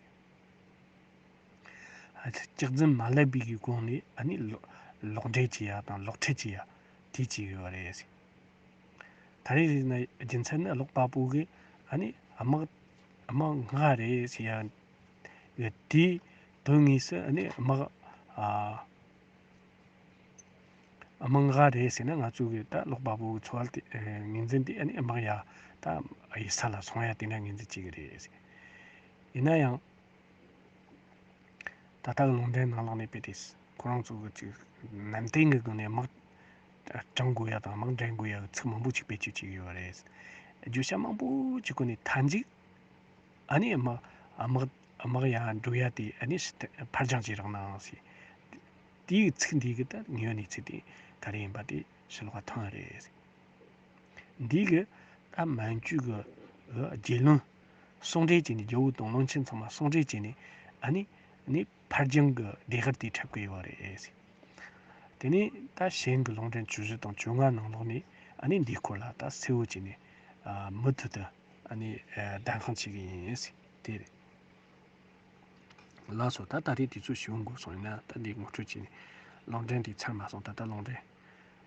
ཨ་ནི་སྐྱག་རྫུན་མ་ལབ་པའི་གི་སྒོ་ནས་ཨ་ནི་ལོ་ལོག་འགྲེལ་བྱེད་ཡག་དང་ལོག་ཁྲིད་བྱེད་ཡག་དེ་བྱེད་ཀྱི་ཡོད་རེད། ད་རེས་ཡིན་ན་རྒྱུ་མཚན་ནི་ཀློག་པ་པོ་གིས་ཨ་ནི་དམག་དམག་སྔ་རེད་ཟེར་ཡ་གི་དེའི་དོན་དངོས་སུ་ཨ་ནི་དམག་ཨ་དམག་སྔ་རེད་ཟེར་ན། ང་ཚོ་གི་ད་ཀློག་པ་པོ་གི་ཚོར་བ་དེ་ངོས་འཛིན་དེ་ཨ་ནི་དམག་ཡ་ད་གཡུལ་ས་ལ་སོང་ཡ་དེ་འདྲ་ངོས་འཛིན་བྱེད་ཀྱི་རེད། ཡིན་ན་ཡང་། ད་ལྟ་གི་ལུང་འདྲེན་ནང་ལོགས་ནས་དཔེ་དེ་ཁོ་རང་ཚོ་གི་ཅིག་ནན་ཏན་གི་སྒོ་ནས་དམག་དྲངས་དགོས་ཡ་དང་དམག་འདྲེན་དགོས་ཡ་གི་ཚིག་མང་པོ་ཅིག་བེད་སྤྱོད་བྱེད་ཀྱི་ཡོད་རེད། བརྗོད་བྱ་མང་པོ་ཅིག་གོ་ནས་མཐའ་མཇུག་ཨ་ནི་དམག་དམག་དམག་ཡར་འགྲོ་ཡ་དེ་ཨ་ནི་ཕར་འགྱངས་བྱེད་རོགས་གནང་ཞེས། དེའི་ཚིག་འདི་གི་ད་དངོས་ཡོད་གནས་ཚུལ་དེ་ག་རེ་ཡིན་པ་དེ་ཕྱི་ལོགས་ལ་ཐོན་ཡ་རེད། འདི་གི་ད་མན་ཇུ་གི་རྒྱལ་བློན་ཟུང་འབྲེལ་བྱས་ནས། རྒྱལ་པོ་དང་བློན་ཆེན་ཚང་མ་ཟུང་འབྲེལ་བྱས་ནས་ཨ་ནི་ནི་ཕར་འགྱངས་གི་ལས་ཀ་དེ་འཁྲབ་གི་ཡོད་རེད། དེ་ནས་ད་གཞན་གི་ལུང་འདྲེན་བཅུ་བཞི་དང་བཅོ་ལྔ་ནང་ལོགས་ནས་ཨ་ནི་འདིའི་སྐོར་ལ་ད་གསལ་བོ་བྱས་ནས་ཨ་མུ་མཐུད་དུ་ཨ་ནི་ཨ་བདེན་དཔང་བྱེད་གི་ཡིན་ཟེར་དེ་རེད། ལགས་སོ། ད་ད་རེས་དུས་ཚོད་ཞེ་པོ་འགོར་སོང་། ཡིན་ན་ད་འདི་ངོ་སྤྲོད་བྱས་ནས་ལུང་འདྲེན་འདི་ཚར་མ་སོང་། ད་ལྟ་ལུང་འདྲེན་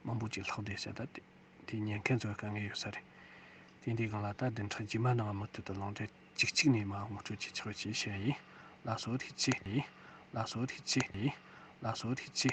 མང་པོ་ཅིག་ལྷག་བསྡད་ཤག་ད་དེ་དེ་ཉན་མཁན་ཚོའི་དཀའ་ངལ་ཡོད་ས་རེད། དེ་འདི་སྒང་ལ་ད་བདུན་ཕྲག་རྗེས་མ་ནང་མུ་མཐུད་དུ་ལུང་འདྲེན་གཅིག་གཅིག་ནས་མར་ངོ་སྤྲོད་བྱེད་ཆོག་ཅེས་བཤད་ཡིན། ལགས་སོ། ཐུགས་རྗེ་ཆེ། ལགས་སོ། ཐུགས་རྗེ་ཆེ། ལགས་སོ། ཐུགས་རྗེ་ཆེ།